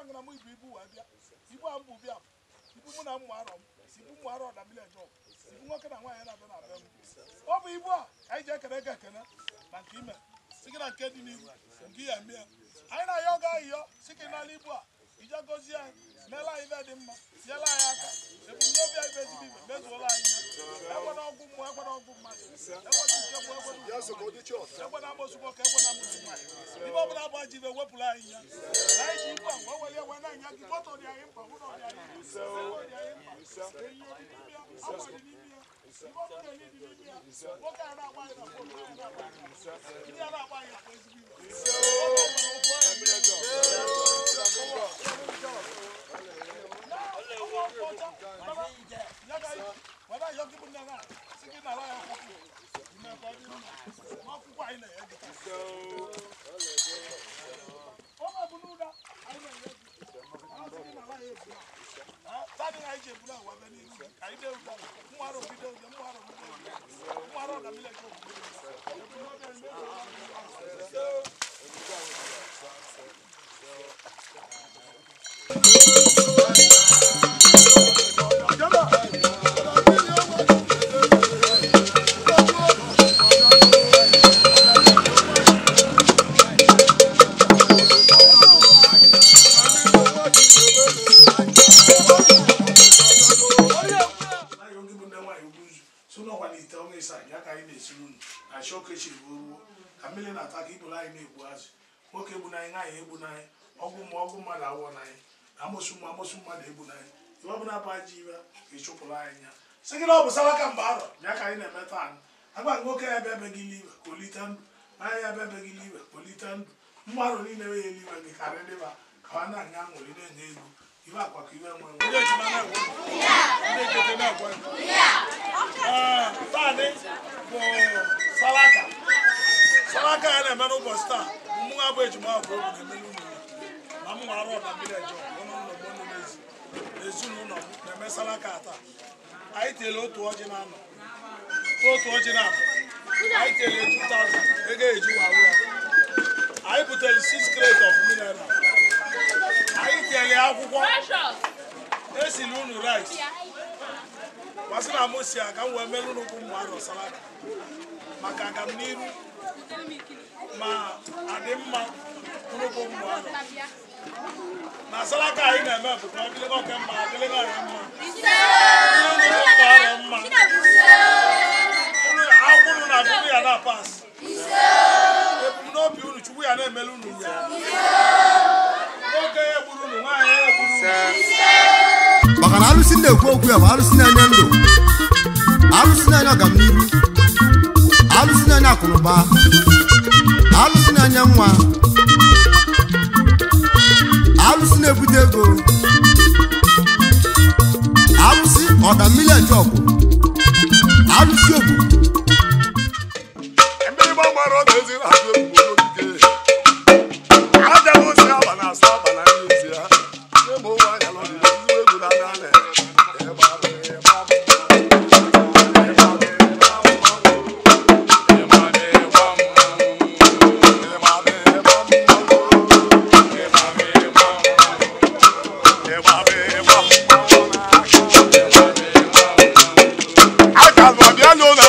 gị na mụ ibu ibu wee bịa ibu a mbụ bịa ibu mụ na mmụ arọ m ibu mmụ arọ na mmiri eje ibu nwoke na nwaanyị na-abịa na abịa m ọ bụ ibu a anyị ji ekene gị ekene na nke ime si gị na nke dị n'ihu nke ya eme ya anyị na-ayọ gị ayịyọ si gị n'ala ibu a ije gozie anyị meela anyị ibe dị mma tinyela anyị aka ebumnobi anyị bụ ezigbo ibe mezuola anyị ya ekwena ọgwụ mmụọ ekwena ọgwụ mmadụ ekwena nke bụ ekwena ekwena amosu nwoke ekwena amosu nwaanyị ibe ọbụla bụ ajọ ibe wepụrụ anyị ya na anyị ji ibu a wee were wee na-anya gị moto dị anyị mkpa ụlọ dị anyị mkpa ego dị anyị mkpa enyo dị n'ime ya akwa dị n'ime ya ibe ọbụla enyi dị n'ime ya nwoke a na-agba anyị na fon nwaanyị na-agba anyị ndị a na-agba anyị akwa ezigbo ibe nwoke egbu n'anyị nwaanyị egbu n'anyị ọgwụ ma ọgwụ mmadụ awọ n'anyị amosu ma amosu mmadụ egbu n'anyị iwe ọbụla bụ ajọ iwe ka ị chụpụrụ anyị ya sị gị na ọ bụ salaka mgbe arọ ya ka anyị na-eme taa agwa nwoke ya bịa ebe gị iwe ka olite ndụ nwaanyị ya bịa ebe gị iwe ka olite ndụ mmadụ niile ya eluigwe gị karị dịba ka ọ na-anya aṅụrị na-enye ego iwe akwa ka iwe nwere ndị ejima na-ekwe ndị ekete na-ekwe taanị bụ salaka salaka ya na-eme n'ụbọchị taa mụ abụ ejima abụ obi na-emelu ụlọ na m nwara ọda mmiri eje ọnụ ụlọ m n'ezi ezinụlọ m na-eme salaka taa anyị tiele otu ọjị na-anọ otu ọjị na-abụ anyị tiele 2000 ego eji wawu ya anyị butere 6 crate of mineral anyị tiele akwụkwọ esili unu rice gbasị na mụ si ka m wee melu nnukwu mmụ arọ salaka maka agamniru ma adị mma nnukwu mmụ arọ na salaka anyị na-eme bụ ka ọ dịrị oke mma dịrị anyị mma mma akwụkwọ unu na-agụrụ ya na pas ebumnobi unu chukwu ya na-emelu unu ya nwoke ya egburu unu nwaanyị ya egburu unu maka na alụsị na-ekwu okwu ya bụ alụsị na-enye ndụ alụsị na-enye ọganihu alụsị na-enye akụnụba alụsị na-enye nwa alụsị na-ebute ego alụsị ọdammiri ejeọgụ alụsị ogbu Aka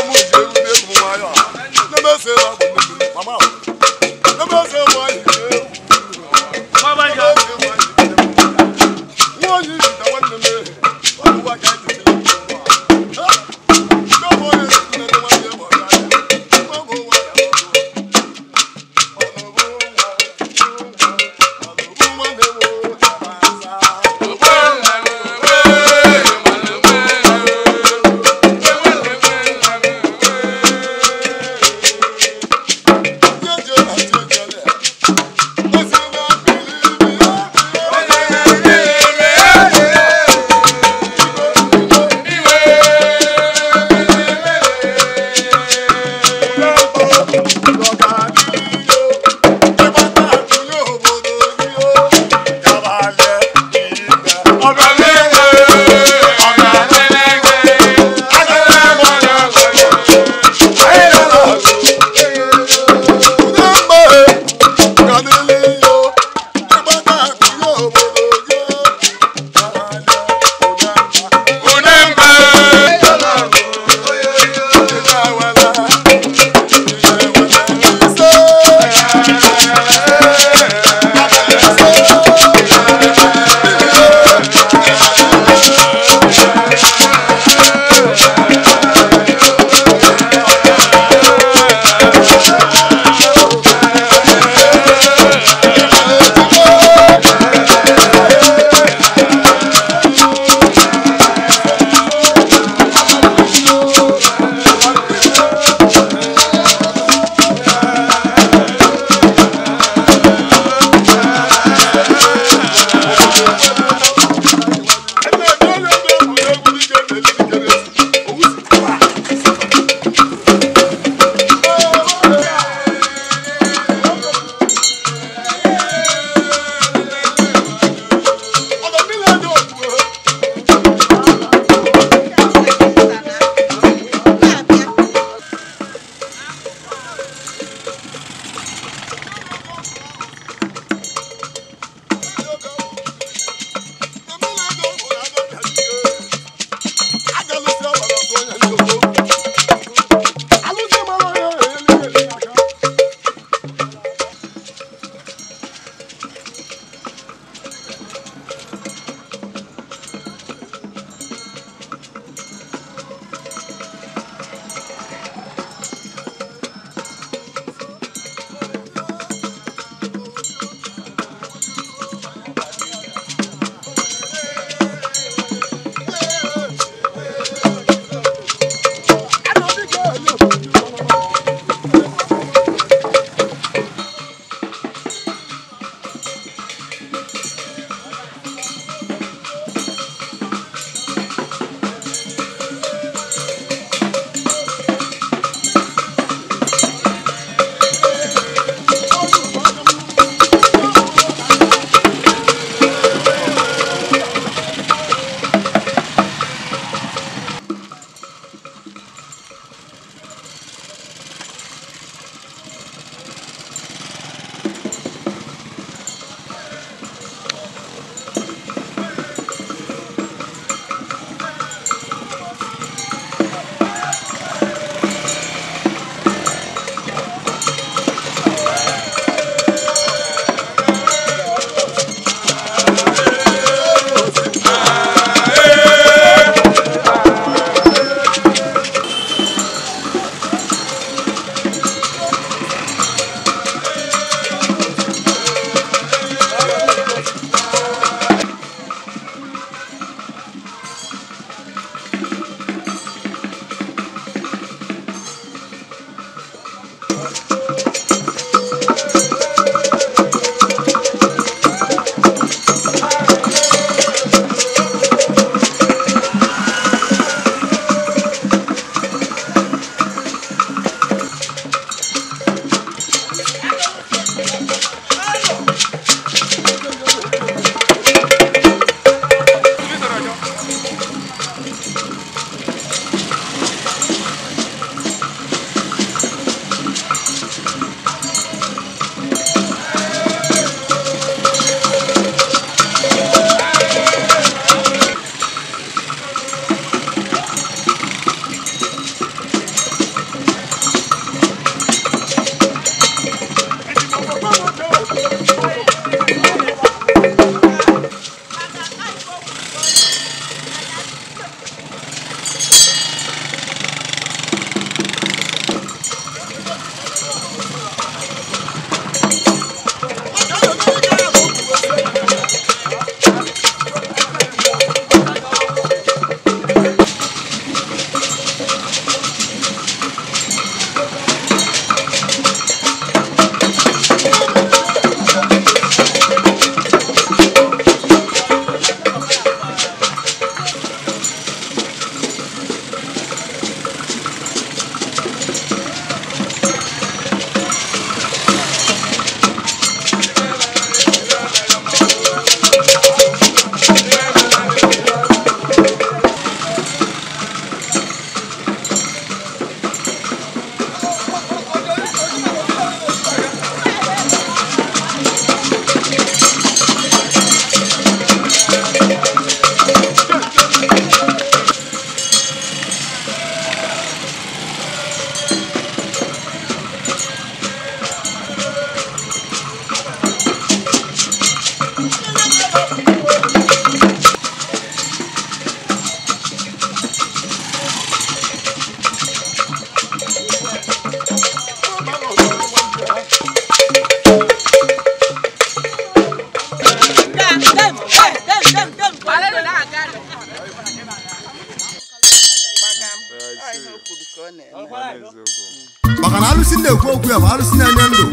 ka ọ na-eme. Maka na alụsị na-ekwu okwu ya bụ alụsị na-enye ndụ,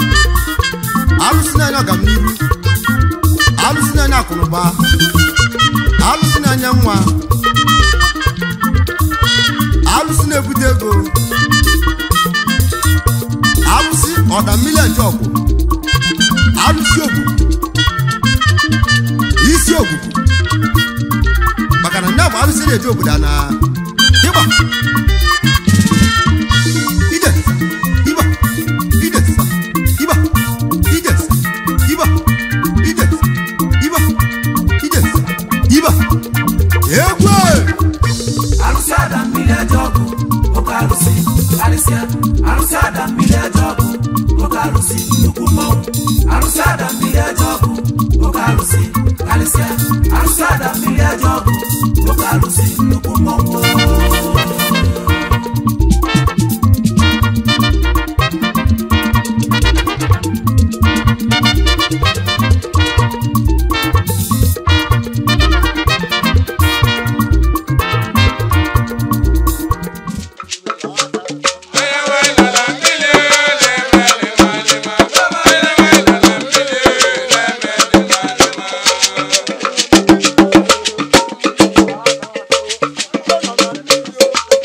alụsị na-enye ọganihu, alụsị na-enye akụnụba, alụsị na-enye nwa, alụsị na-ebute ego, alụsị ọdammiri eje ọgụ, alụsị ogwugwu, isi ogwugwu. Maka na ndị bụ alụsị na-eje obodo na ịgba ide ịgba ide ịgba ide ịgba ide ịgba ide ịgba egwu. Arụsị ada mmiri aja ọgụ, oke arụsị karịsịa. Arụsị ada mmiri aja ọgụ, oke arụsị nnukwu mmọnwụ. Arụsị ada mmiri aja ọgụ, oke arụsị karịsịa. Arụsị ada mmiri aja ọgụ, oke arụsị nnukwu mmọnwụ. Thank you.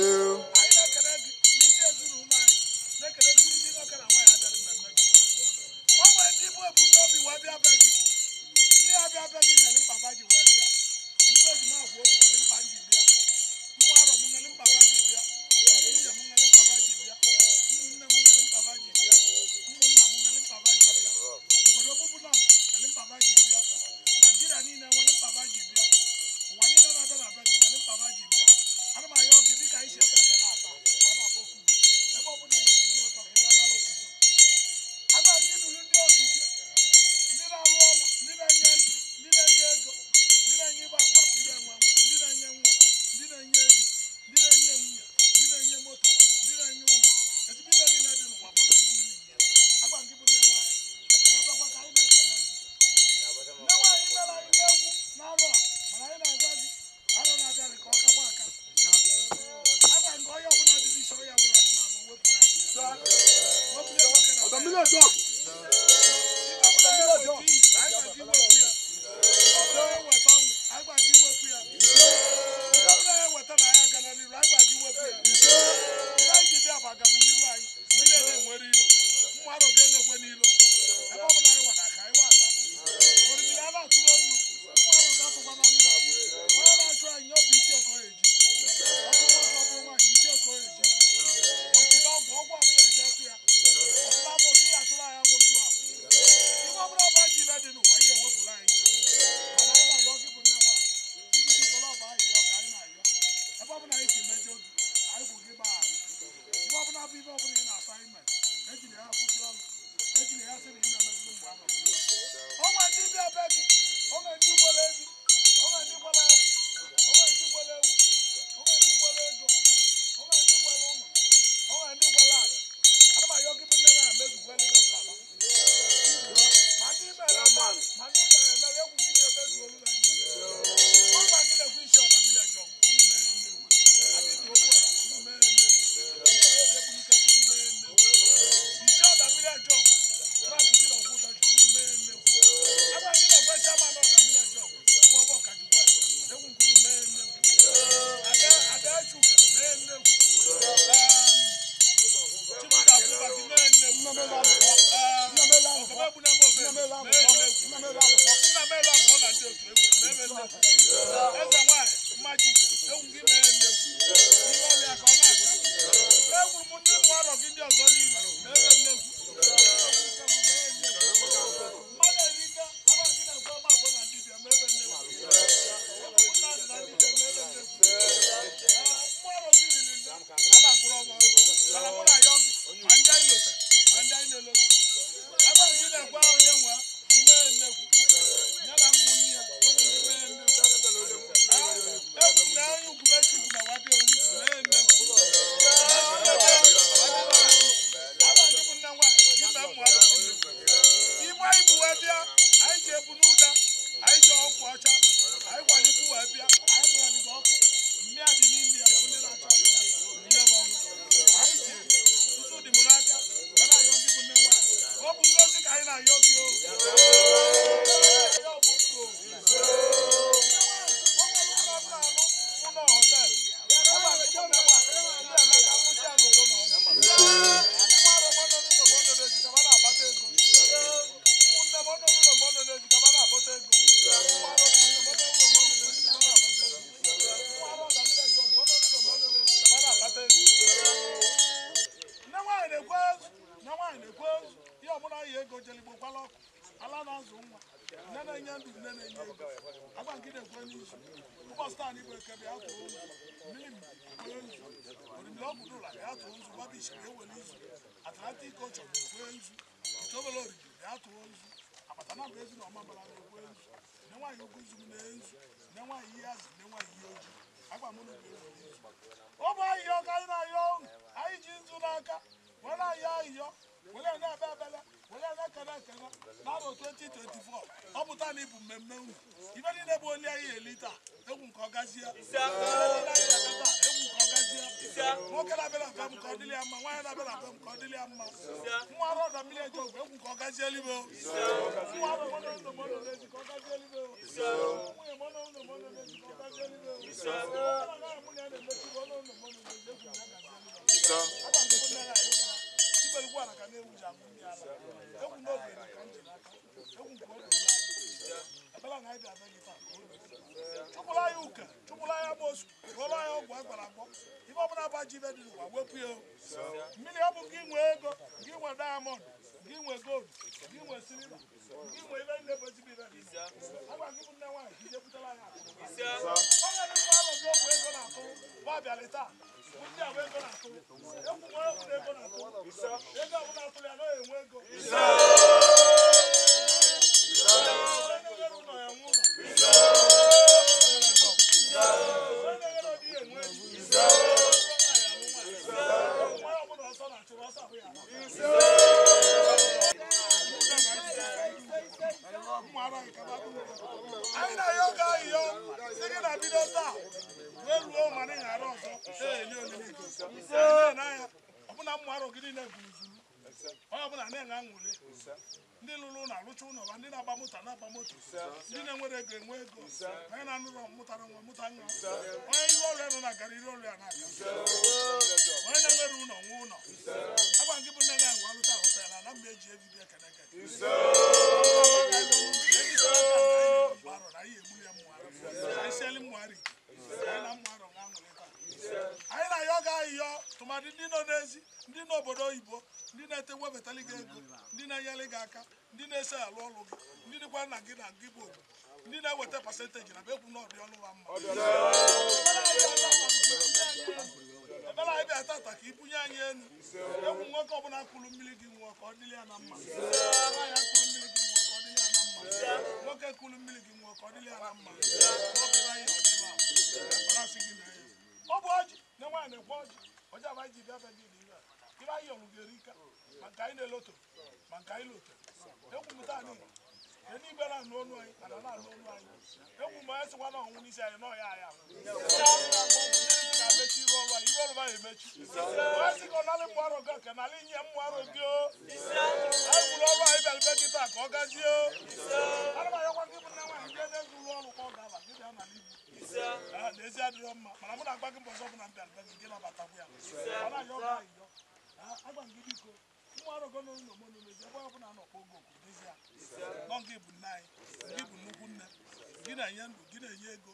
Anyị na-ekele gị n'isi ezinụlọ anyị, na-ekele gị n'isi nwoke na nwaanyị abịara mmemme gị. O nwere ndị bụ ebumnobi wee bịa be gị. Ndị abịa be gị nwere mkpa ba ji wee bịa. Nnukwu ejima agwa obi nwere mkpa m ji bịa. Mmụ arọ m nwere mkpa ba ji bịa. Nwunye m nwere mkpa ba ji bịa. Ụmụnne m nwere mkpa ba ji bịa. Ụmụnna m nwere mkpa ba ji bịa. Obodo m bụ Lọndọn nwere mkpa ba ji bịa. Naijiria niile nwere mkpa ba ji bịa. Ụwa niile na-abịa na be gị nwere mkpa ba ji bịa. Ana m ayọ gị dịka anyị si ekpe ekpere ata, wee na-akpọku gị. Ebe ọ bụla ị nọ, ndị ọtọ ka ị bịa nara otuto. Agwa gị nụrụ ndị otu gị, ndị na-alụ ọrụ, ndị na-enye ndụ, ndị na-enye ego, ndị na-enye ịgba akwa akụ, ibe nwe nwe, ndị na-enye nwa, ndị na-enye ebi, ndị na-enye nwunye, ndị na-enye moto, ndị na-enye ụlọ. Ezigbo ibe niile dị n'ụwa bụ gị mmiri nye. Agwa gị bụ nne nwaanyị, ekele bịakwa ka anyị na-ekele gị. Nne nwaanyị mere anyị n'egwu n'arọ a, mana anyị na-agwa gị, arọ na-abịa dị ka ọ kakwa aka. Agwa nke onye ọbụla dị n'isi, onye ọbụla dị n'ama, wepụrụ anyị. Wepụrụ ya nwoke na nwaanyị. Ọgwụ ọgwụ ahụ ya eji atụ ya. Ọbụla amoosu ya atụrụ anyị amoosu ahụ. Ife ọbụla ọba ji ibe dị n'ụwa ihe ewepụrụ anyị ya. Mana anyị na-ayọ gị bụ nne nwaanyị, di gị biko na ọba ayịyọ ka anyị na-ayọ. Ebe ọbụla anyị si mejọ gị, anyị bụ gị gbaghara. Ife ọbụla bụ ife ọbụla ị na-asọ anyị mere, ejiri ya kwụsị ọrụ, ejiri ya sị na ime emeziri mgbe ahụ. O nwere ndị bịa be gị, o nwere ndị kwere ebi, o nwere ndị kwere ọkwụ, o nwere ndị kwere ewu, o nwere ndị kwere ego, o nwere ndị kwere ụlọ, o nwere ndị kwere ala. Ana m ayọ gị bụ nne nwaanyị mezukwere ibe mkpa ha. Ma ndị mere eme, ma ndị mere emere, egwu gị na-emezu olu na ndị. Ọ gwa gị na-ekwu isi ọda mmiri ejọ, unu mere mmegbu. Adịghị okwu ala, unu mere mmegbu. Unu mere egbu ike, unu mere mmegbu. Isi ọda mmiri ejọ, Frank si na ọgwụ ụdọ ji, unu mere mmegbu. Agwa gị na-ekwe chairman ọda mmiri ejọ, bụ ọba ọkajukwu a, egwu nke unu mere mmegbu. Ada Ada Chuka mere mmegbu. Chibuzo Abubakar mere mmegbu. Eze nwanyị mmaji ewu gị mere nnekwu ihe ọrịa ka ọ na-aga. Egwuru m ndị mmụọ arọ gị ndị ọzọ niile mere nnekwu. Mmadụ erika agba gị na-ekwe ọma abụọ na dibịa mere nnekwu. Egwu nna dị na dibịa mere nnekwu. Mmụọ arọ gị riri nne a na-agụrụ ọgwụ ọrụ. Mana mụ na ayọ gị ma ndị anyị lotara ma ndị anyị na-elotu. Agba gị na-ekwe onye nwe mee nnekwu ya na ụmụnne ya egwu gị mere nnekwu. Egwu na onye ugwube chukwu na wabịa olu mee nnekwu. Agba gị bụ nne nwaanyị gị na ụmụ arọ gị nnekwu. Igbe anyị bụ wee bịa, anyị ji ebu n'ụda, anyị ji ọkụ ọcha, anyị gwara ibu wee bịa, anyị nwere gị ọkụ. Mmịa dị n'ime ya, ndị na-achọ anyị nye m ọnụ. Anyị ji nzu dị m n'aka, wee na-ayọ gị bụ nne nwaanyị. Ọ bụ ngozi ka anyị na-ayọ gị o. Ya ọ bụ ndụ o. O nwere ụlọ m na-alụ, ụlọ họteelụ. Ọ bụ ndị nne nwaanyị, ndị Emeka lụsịa n'udo na ọnụ. Ụmụ arọ m nọ n'ụlọ m nọ n'ezi ka ha na-akpata ego. Ụmụnne m nọ n'ụlọ m nọ n'ezi ka ha na-akpata ego. Ụmụ arọ m nọ n'ụlọ m nọ n'ezi ka ha na-akpata ego. Ụmụ arọ Damile John nọ n'ụlọ m nọ n'ezi ka ha na-akpata ego. Nne nwaanyị na-ekwe ozu, nne nwaanyị na-ekwe ozu, ihe ọbụla yi ego jeligbo kwala ọkụ, ala na-azụ nwa, nne na-enye ndụ, nne na-enye ego. Agwa nke na-ekwe n'izu. Ụbọchị taa n'igwe eke bịa tụọ nzu, mmiri mmiri kwe nzu, orimiri ọgwụ n'ụlọ bịa tụọ nzu, gbabish na-ewere izu, Atlantic Ocean na-ekwe nzu, Itobelo oriri bịa tụọ nzu, agbata na bụ ezi na ọma mbara na-ekwe nzu, nne nwaanyị okwu nzu m na-enzu, nne nwaanyị ihe azụ, nne nwaanyị ihe ojii, agwa m na ewere izu. Ọ bụ ahịhịa ka anyị na-ayọ unu, anyị ji nzu n'aka, were ayọ ahịhịa, were na-ebe ebele, were na-ekene ekene n'arọ 2024. Ọ bụ taa na ịbụ mmemme unu. Ife niile bụ oli anyị eli taa, egwu nke ọ gazie. Ife niile anyị na-eme taa, egwu nke ọ gazie. Nwoke na-abịa na be m ka ọ dịrị ya mma, nwaanyị na-abịa na be m ka ọ dịrị ya mma. Nwa arụ ọda mmiri eje ogwe, egwu nke ọ gazie eluigwe o. Nwa arụ mmanụ ụlọ mmanụ n'ezi ka ọ gazie eluigwe o. Nwunye mmanụ ụlọ mmanụ n'ezi ka ọ gazie eluigwe o. Nwoke na nwaanyị mụ na ya na-emechi ọnụ ụlọ mmanụ n'ezi. Agba nke bụ nne na anyị ya ibelugwu ala ka na-ewu ji aṅụ mmiri ala. Egwu n'obi dị ka m ji n'aka. Egwu nke obi dị anyị. Ebela na anyị bịa be gị taa ka obi. Chụpụrụ anyị uke, chụpụrụ anyị amoosu, rụọrọ anyị ọgwụ agwara agwọ. Ife ọbụla bụ ajọ ibe dị n'ụwa wepụ ya. Mmiri ọ bụ gị nwee ego, gị nwee diamond, gị nwee gold, gị nwee silva, gị nwee ibe ndị bụ ezigbo ibe dị. Agwa gị bụ nne nwaanyị ka ije butere anyị akụ. Ọ ga-adị mkpa arọ gị ọgwụ ego na-atụ bụ abịalị taa. Ndị a bụ ego na-atụ. Egwu nwere ọgwụ na ego na-atụ. Ego ọbụla atụrụ ya anaghị enwe ego. Onye na-enwere ụlọ ya enwe ụlọ. Onye na-enwere di ya enwe di. Onye ọbụla ọsọ na-achụrụ ọsọ ahụ ya. Anyị na-ayọ gị ayọ sị gị na bido taa wee ruo ma na ịghara ọzọ ee olili n'anya ọbụna mmụ arọ gị niile gburu zuru onye ọbụla na-enwe aṅụrị ndị lụrụ ụlọ alụcha ụlọ ma ndị na-agba moto na-agba moto ndị na-enwere ego enwe ego onye na-anụrụ mụtara nwa mụta nwa onye iru ọrịa nọ na gara iru ọrịa na-aga onye na-enwere ụlọ nwe ụlọ agwa gị bụ nne na ngwa alụcha aghọta ya na na mba eji ebibi ekene gị anyị na-ayọ gị ayịyọ tụmadị ndị nọ n'ezi ndị n'obodo oyibo ndị na-ete webatali gị ego ndị na-enyere gị aka ndị na-ese alụ ọlụ gị ndị dịkwa na gị na gị bụ ogbu ndị na-eweta pasenteji na bekwu na ọdị ọlụ ha mma. Ebere anyị bịa tata ka ibunye anyị elu. Egwu nwoke ọbụla kụrụ mmiri gị nwụọ ka ọ dịrị ya na mma. Nwaanyị kụrụ mmiri gị nwụọ ka ọ dịrị ya na mma. Nwoke kụrụ mmiri gị nwụọ ka ọ dịrị ya na mma. Ọ bụ anyị ọdịba asị gị na ya. Ọ bụ ọjị na nwaanyị na-ekwe ọjị. Ọjị abụ anyị ji bịa be gị n'ihe a. Ibe anyị yọrọ gị erika ma nke anyị na-eloto ma nke anyị loto. Egwu m taa n'ihi eluigwe na-anụ ọnụ anyị mana na-anụ ọnụ anyị. Egwu mgbe anyị sịkwa na ọnwụ n'isi anyị na ọya anyị ga-emechi iru ọrụ anyị iru ọrụ anyị emechi. Onye sị ka ọ nalị mmụ arọ gị ka nalị nye mmụ arọ gị o. Anyị gwuru ọrụ anyị bịara be gị taa ka ọ gazie o. Ana m ayọkwa gị bụ nne nwaanyị bịa n'ezi ụlọ ọrụ ka ọ ga-aba gị bịa n'ala ibu. N'ezi adịrọ mma mana mụ na-agba gị mbọ ọzọ bụ na m bịara be gị gị nabatakwu ya. Ọ na-ayọ gị ayịyọ. Agwa m gị biko nwa arọgo n'ụlọ m n'ezi ebe ọ bụla nọkpọ oge okwu n'ezie nọ gị bụ nne anyị gị bụ nnukwu nne gị na-enye ndụ gị na-enye ego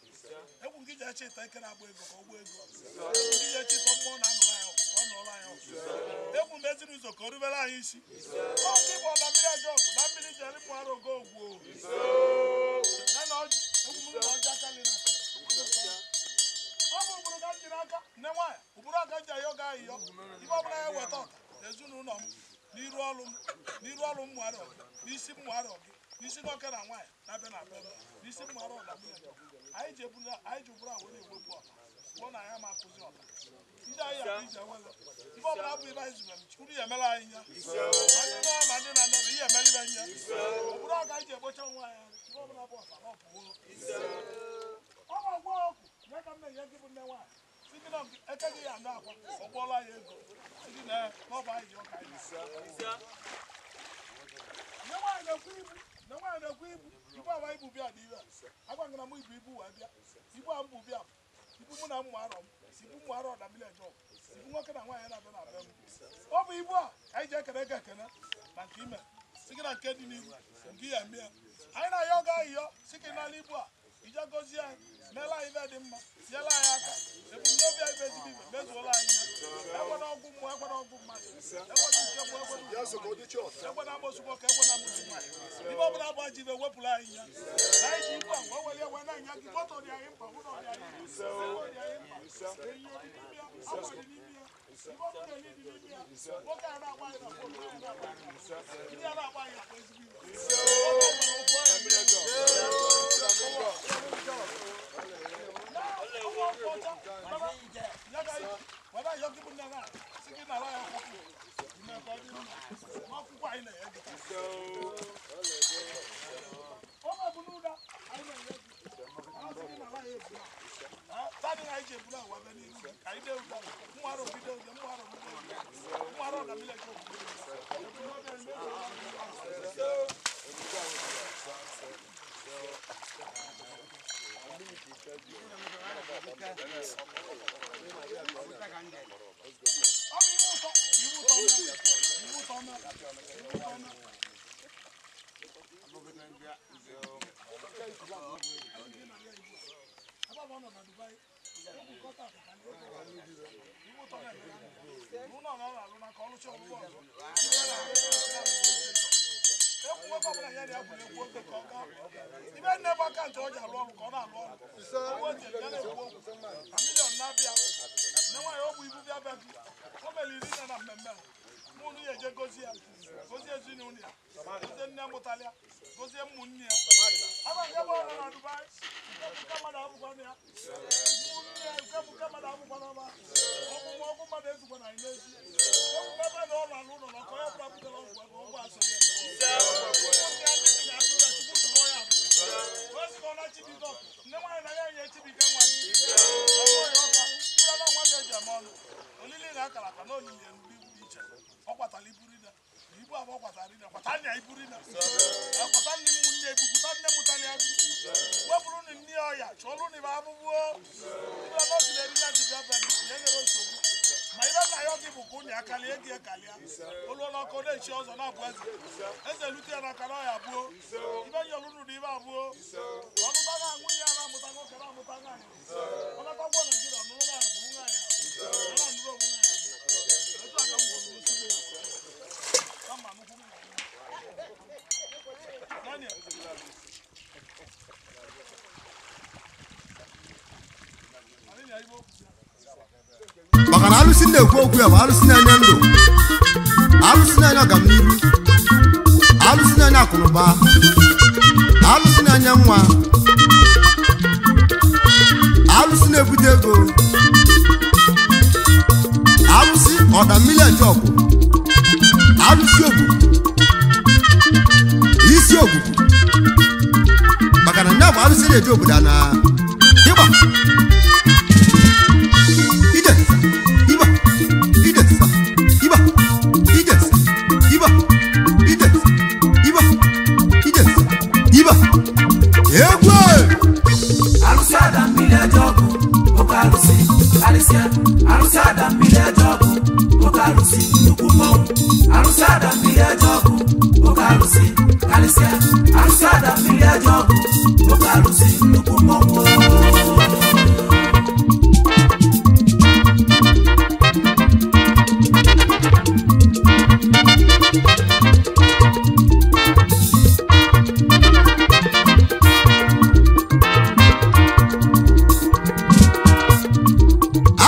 egwu gị ji eche ịta ike na-agba ego ka ọ gbaa ego egwu gị ji eche ịta mmụọ na-anọrọ anyị ọgụ ka ọ nọrọ anyị ọgụ egwu m eziri ụzọ ka o rubere anyị isi ọ gị bụ ọna mmiri ajọ ọgụ na mmiri ji eripụ arụ ogo ogwu na na ọjị egwu m na ọjị aka nri na aka ọ bụ ụbụrụ ka m jiri aka nne nwaanyị ụbụrụ aka m ji ayọ gị ayịyọ ibe ọbụla ya weta ọta ezinụlọ m n'iru ọrụ m n'iru ọrụ mmụ arọ gị n'isi mmụ arọ gị n'isi nwoke na nwaanyị na-abịa na be m n'isi mmụ arọ na nwunye anyị ji ụbụrụ a were ewepụ ọta pụọ na ya ma akụzi ọta ndị anyị abụ ije wele ibe ọbụla bụ ibe anyị zubere chukwu ya emere anyị ya ma ndị nọ ma ndị na-anọ na ihe emere ibe nye ụbụrụ aka anyị ji egbocha nwa anyị ibe ọbụla bụ ọta na ọ pụwo ọ bụ ọgwọ ọkụ ya ka m na-enye gị bụ nne nwaanyị si gị na eke gị ya anụ akwa ọ gbọọla ya ego si gị na n'ọba anyị ji ọka anyị nne nwaanyị na-ekwu ibu nne nwaanyị na-ekwu ibu ibu awa ibu bịa dị iwe agwa gị na mụ ibu ibu wee bịa ibu a mbụ bịa ibu mụ na mmụ arọ m si ibu mmụ arọ na mmiri ejọ ibu nwoke na nwaanyị na-abịa na be m ọ bụ ibu a anyị ji ekene gị ekene na nke ime si gị na nke dị n'ihu nke ya emie anyị na-ayọ gị ayịyọ si gị n'ala ibu a ije gozie anyị meela anyị ibe dị mma tinyela anyị aka ebumnobi anyị bụ ezigbo ibe mezuola anyị ya ekwena ọgwụ mmụọ ekwena ọgwụ mmadụ ekwena nke bụ ekwena ekwena amosu nwoke ekwena amosu nwaanyị ibe ọbụla bụ ajọ ibe wepụrụ anyị ya na anyị ji ibu a wee welie wee na-enye gị moto dị anyị mkpa ụlọ dị anyị mkpa ego dị anyị mkpa enyo dị n'ime ya akwa dị n'ime ya ibe ọbụla enyi dị n'ime ya nwoke a na-agba anyị na fon nwaanyị na-agba anyị ndị a na-agba anyị akpa ezigbo ibe Ọ bụ ụtọ ibu ụtọ mee ibu ụtọ mee ibu ụtọ mee. Ebe ọ nọ na Dubai, ibu ụtọ na-eme ụlọ ọ na-alụ na ka ọlụcha ọlụlụ ọzọ. Egwu nwoke ọbụla ya na-egwu egwu oge ka ọ gaa. Ibe nne bụ aka ntị ọ ji alụ ọrụ ka ọ na-alụ ọrụ. Ogbu otu ya na-ekwu okwu. Na miliọn na-abịa. Nne nwaanyị ogbu ibu bịa bịa gị. O mere iri nne na mmemme a. Mụ unu ya eje gozie ya. Gozie ezinụlọ ya. Gozie nne mụtara ya. Gozie ụmụnne ya. Aba nke bụ ọrụ na Dubai. Nke bụ nke mmadụ abụkwana ya. Ụmụnne ya nke bụ nke mmadụ abụkwana ọba. Ọgwụgwọ ọgwụ mmadụ ezukwa na anyị n'ezi. Egwu ebe na ọ na-alụ ụlọ na ọkọ ya bụla butere ọgwụ ebe ọgwụ asọrọ ya. Olili na akara aka na onyinye ndị iche ọ kwatara iburu na ibu abụọ kwatara ine kwata nna iburu na kwata nne m nne ebukwuta nne mụtara ya wepụrụ nne nne ọya chụọlụ na ibe abụbụo ibụla nọọsụ na-eri ya ji bịa bịa ya nyere nsogbu ma ibe nna ya gị bụ ka ụnụ ya kalịa ego ya kalịa olu n'ọkụ na-echi ọzọ na-abụ eze eze lute ya n'aka na ọya abụọ ibe nyọrọ unu na ibe abụọ ọnụta na nwunye ya na-amụta nwoke na-amụta nwaanyị ọ natakwa Naijiria ọnụrụ nwaanyị kwuru nwaanyị ọ na-anụrụ onwe nwaanyị etu a ka m gwuru nsogbu kama nnukwu m Daniel. Maka na alụsị na-ekwu okwu ya bụ alụsị na-enye ndụ, alụsị na-enye ọganihu, alụsị na-enye akụnụba, alụsị na-enye nwa, alụsị na-ebute ego, alụsị ọda mmiri eje ọgụ, alụsị ogbugbu, isi ogbugbu. Maka na nya bụ alụsị na-eje obodo na ịgba ije iba ije iba ije iba ije iba ije iba egwu. Alụsị ada mmiri eje ọgụ, oke alụsị karịsịa. Alụsị ada mmiri eje ọgụ, oke alụsị nnukwu mmọnwụ. Alụsị ada mmiri eje ọgụ, oke alụsị karịsịa. Alụsị ada mmiri eje ọgụ, oke alụsị nnukwu mmọnwụ.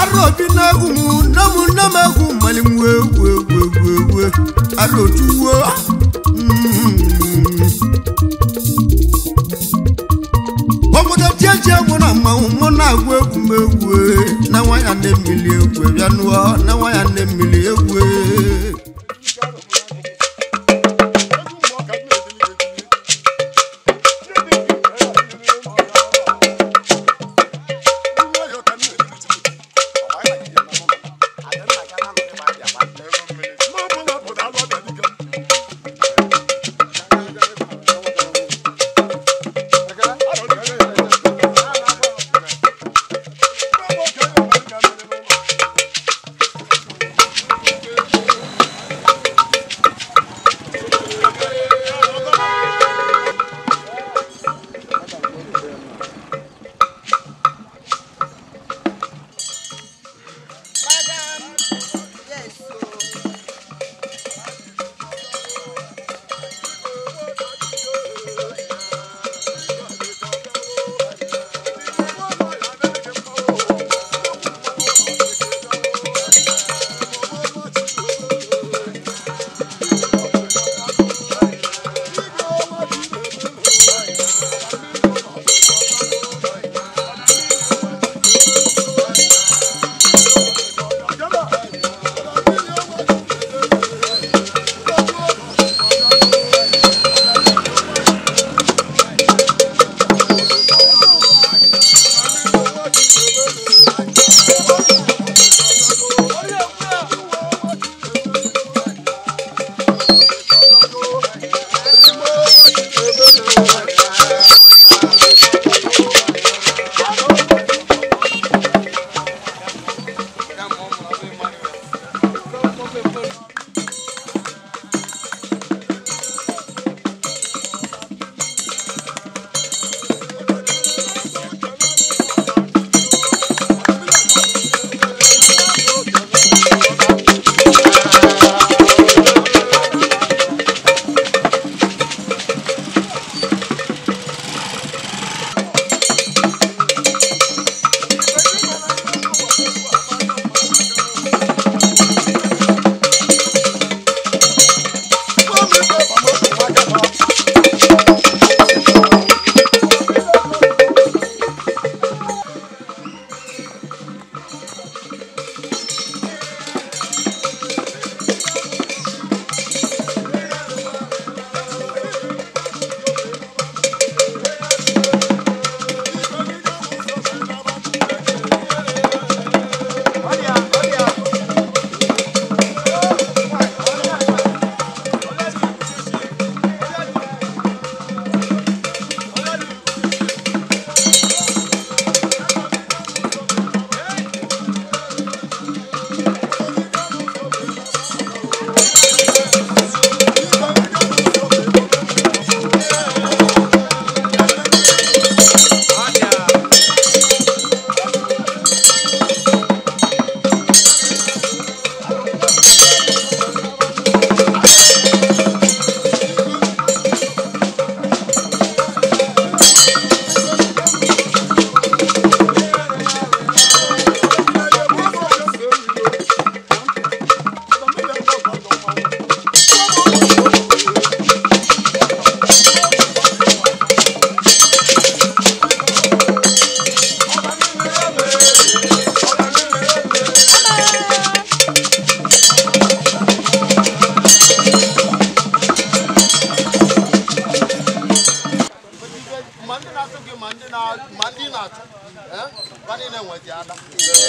Arobi na-egwu m nne m nne m egwu mmali m egwu egwu egwu egwu arotuwo. Obodo tietie mụ na mmanwụ mụ na-agụ egwu m egwu na nwa ya nne mmiri egwu bịa nụọ na nwa ya nne mmiri egwu.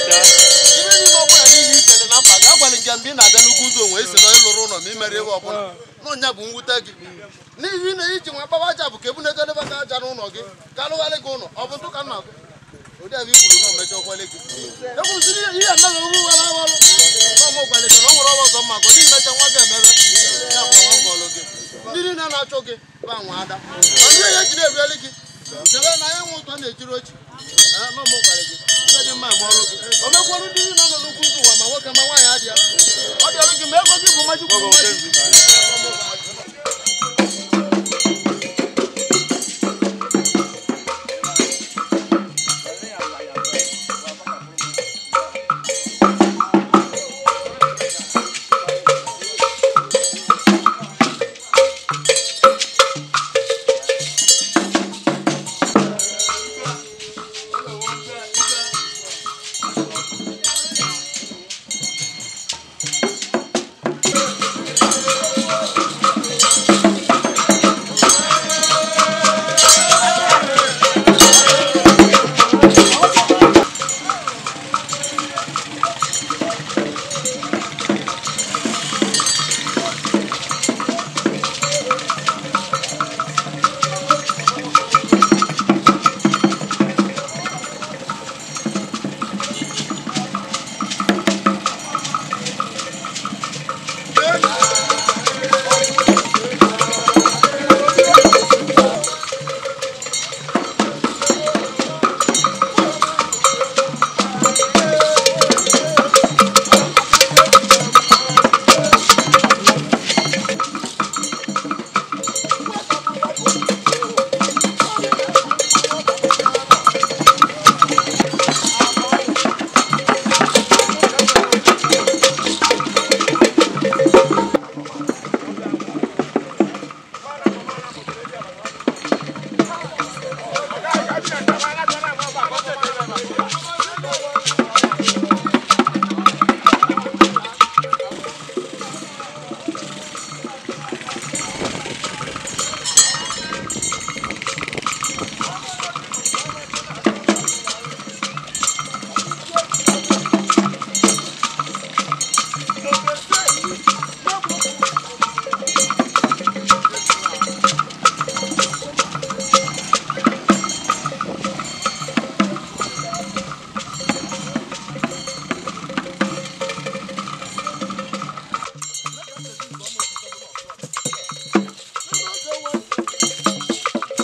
Ibe niile ọbụla niile ichere na mkpa ga-agwalị nke mgbe ị na-abịa n'ugwu ụzọ onwe esi na ịlụrụ ụlọ ma imere ebe ọbụla n'ọnya bụ mwute gị n'ihi na iji nwa kpawa aja bụ ka ebunegodebe ka aja n'ụlọ gị ka alụgharị gị ụlọ ọ bụ ntụ ka nna gị ụdị abụ ikwuru na omechakwale gị ekwusịrị ihe emebe ugwu wara awalụ na ọmụgwalị gị na ọ nwere ọrụ ọzọ mma gọ n'ihi mecha nwa gị emebe ya bụ nwa ngọlụ gị ndị niile na-achọ gị bụ anwa ada ma ndị onye ji na-erueli gị chebe na ya nwe ụtọ na-ejiri ochi n'ọmụgwalị gị ihe dị mma eme ọrụ gị o mekwarụ ndị niile nọ n'ugwu ụwa ma nwoke ma nwaanyị adịa ọ dị ọrụ gị ma ego gị bụ mmaji kwuru mmaji.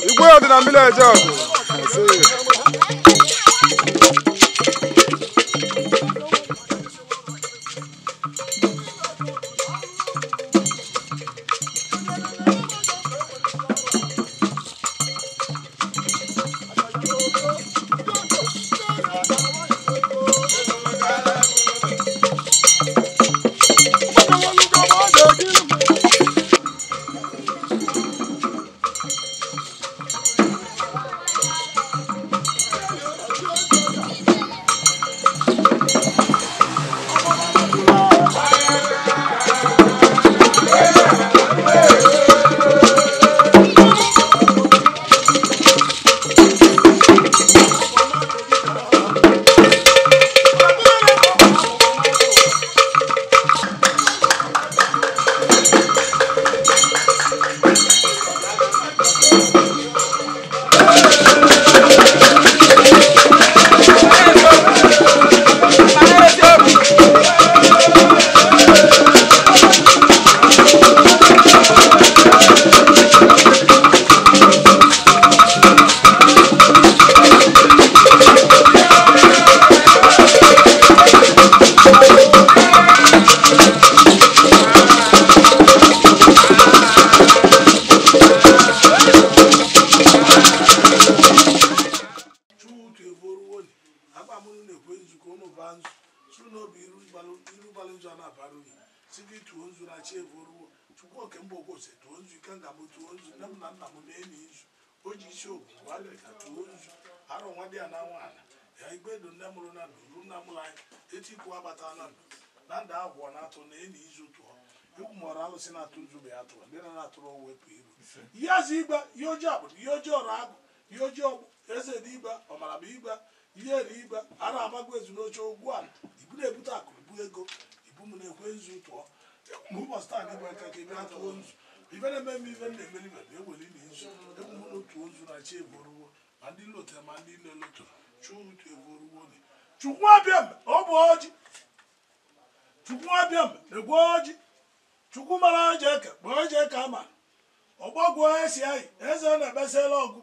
Igwe ọdịna mmiri eje ọgụ. Ihe azụ igbe ihe ojii bụ ihe ojii ọrụ agụ ihe ojii ọgbụ eze dị igbe ọmara bụ igbe Ihe eri igwe ara amagụ ezu n'oche ụgwọ a ibu na-ebute akụ bụ ego ibu m na-ekwe nzu tụọ ụbọchị taa na igwe aka ka ebe atụọ nzu ibe na-eme m ibe na-emeri ibe na eweli na nzu egwu m n'otu ozu na chi evoruwo ma ndị lotere ma ndị na-elotoro chutu evoruwo ni Chukwu abịa m ọ bụ ọjị Chukwu abịa m na-egwe ọjị Chukwu mara ọjị eke kpọọ ọjị eke ama ọgbọgwụ esi anyị eze na-ekpesịla ọgụ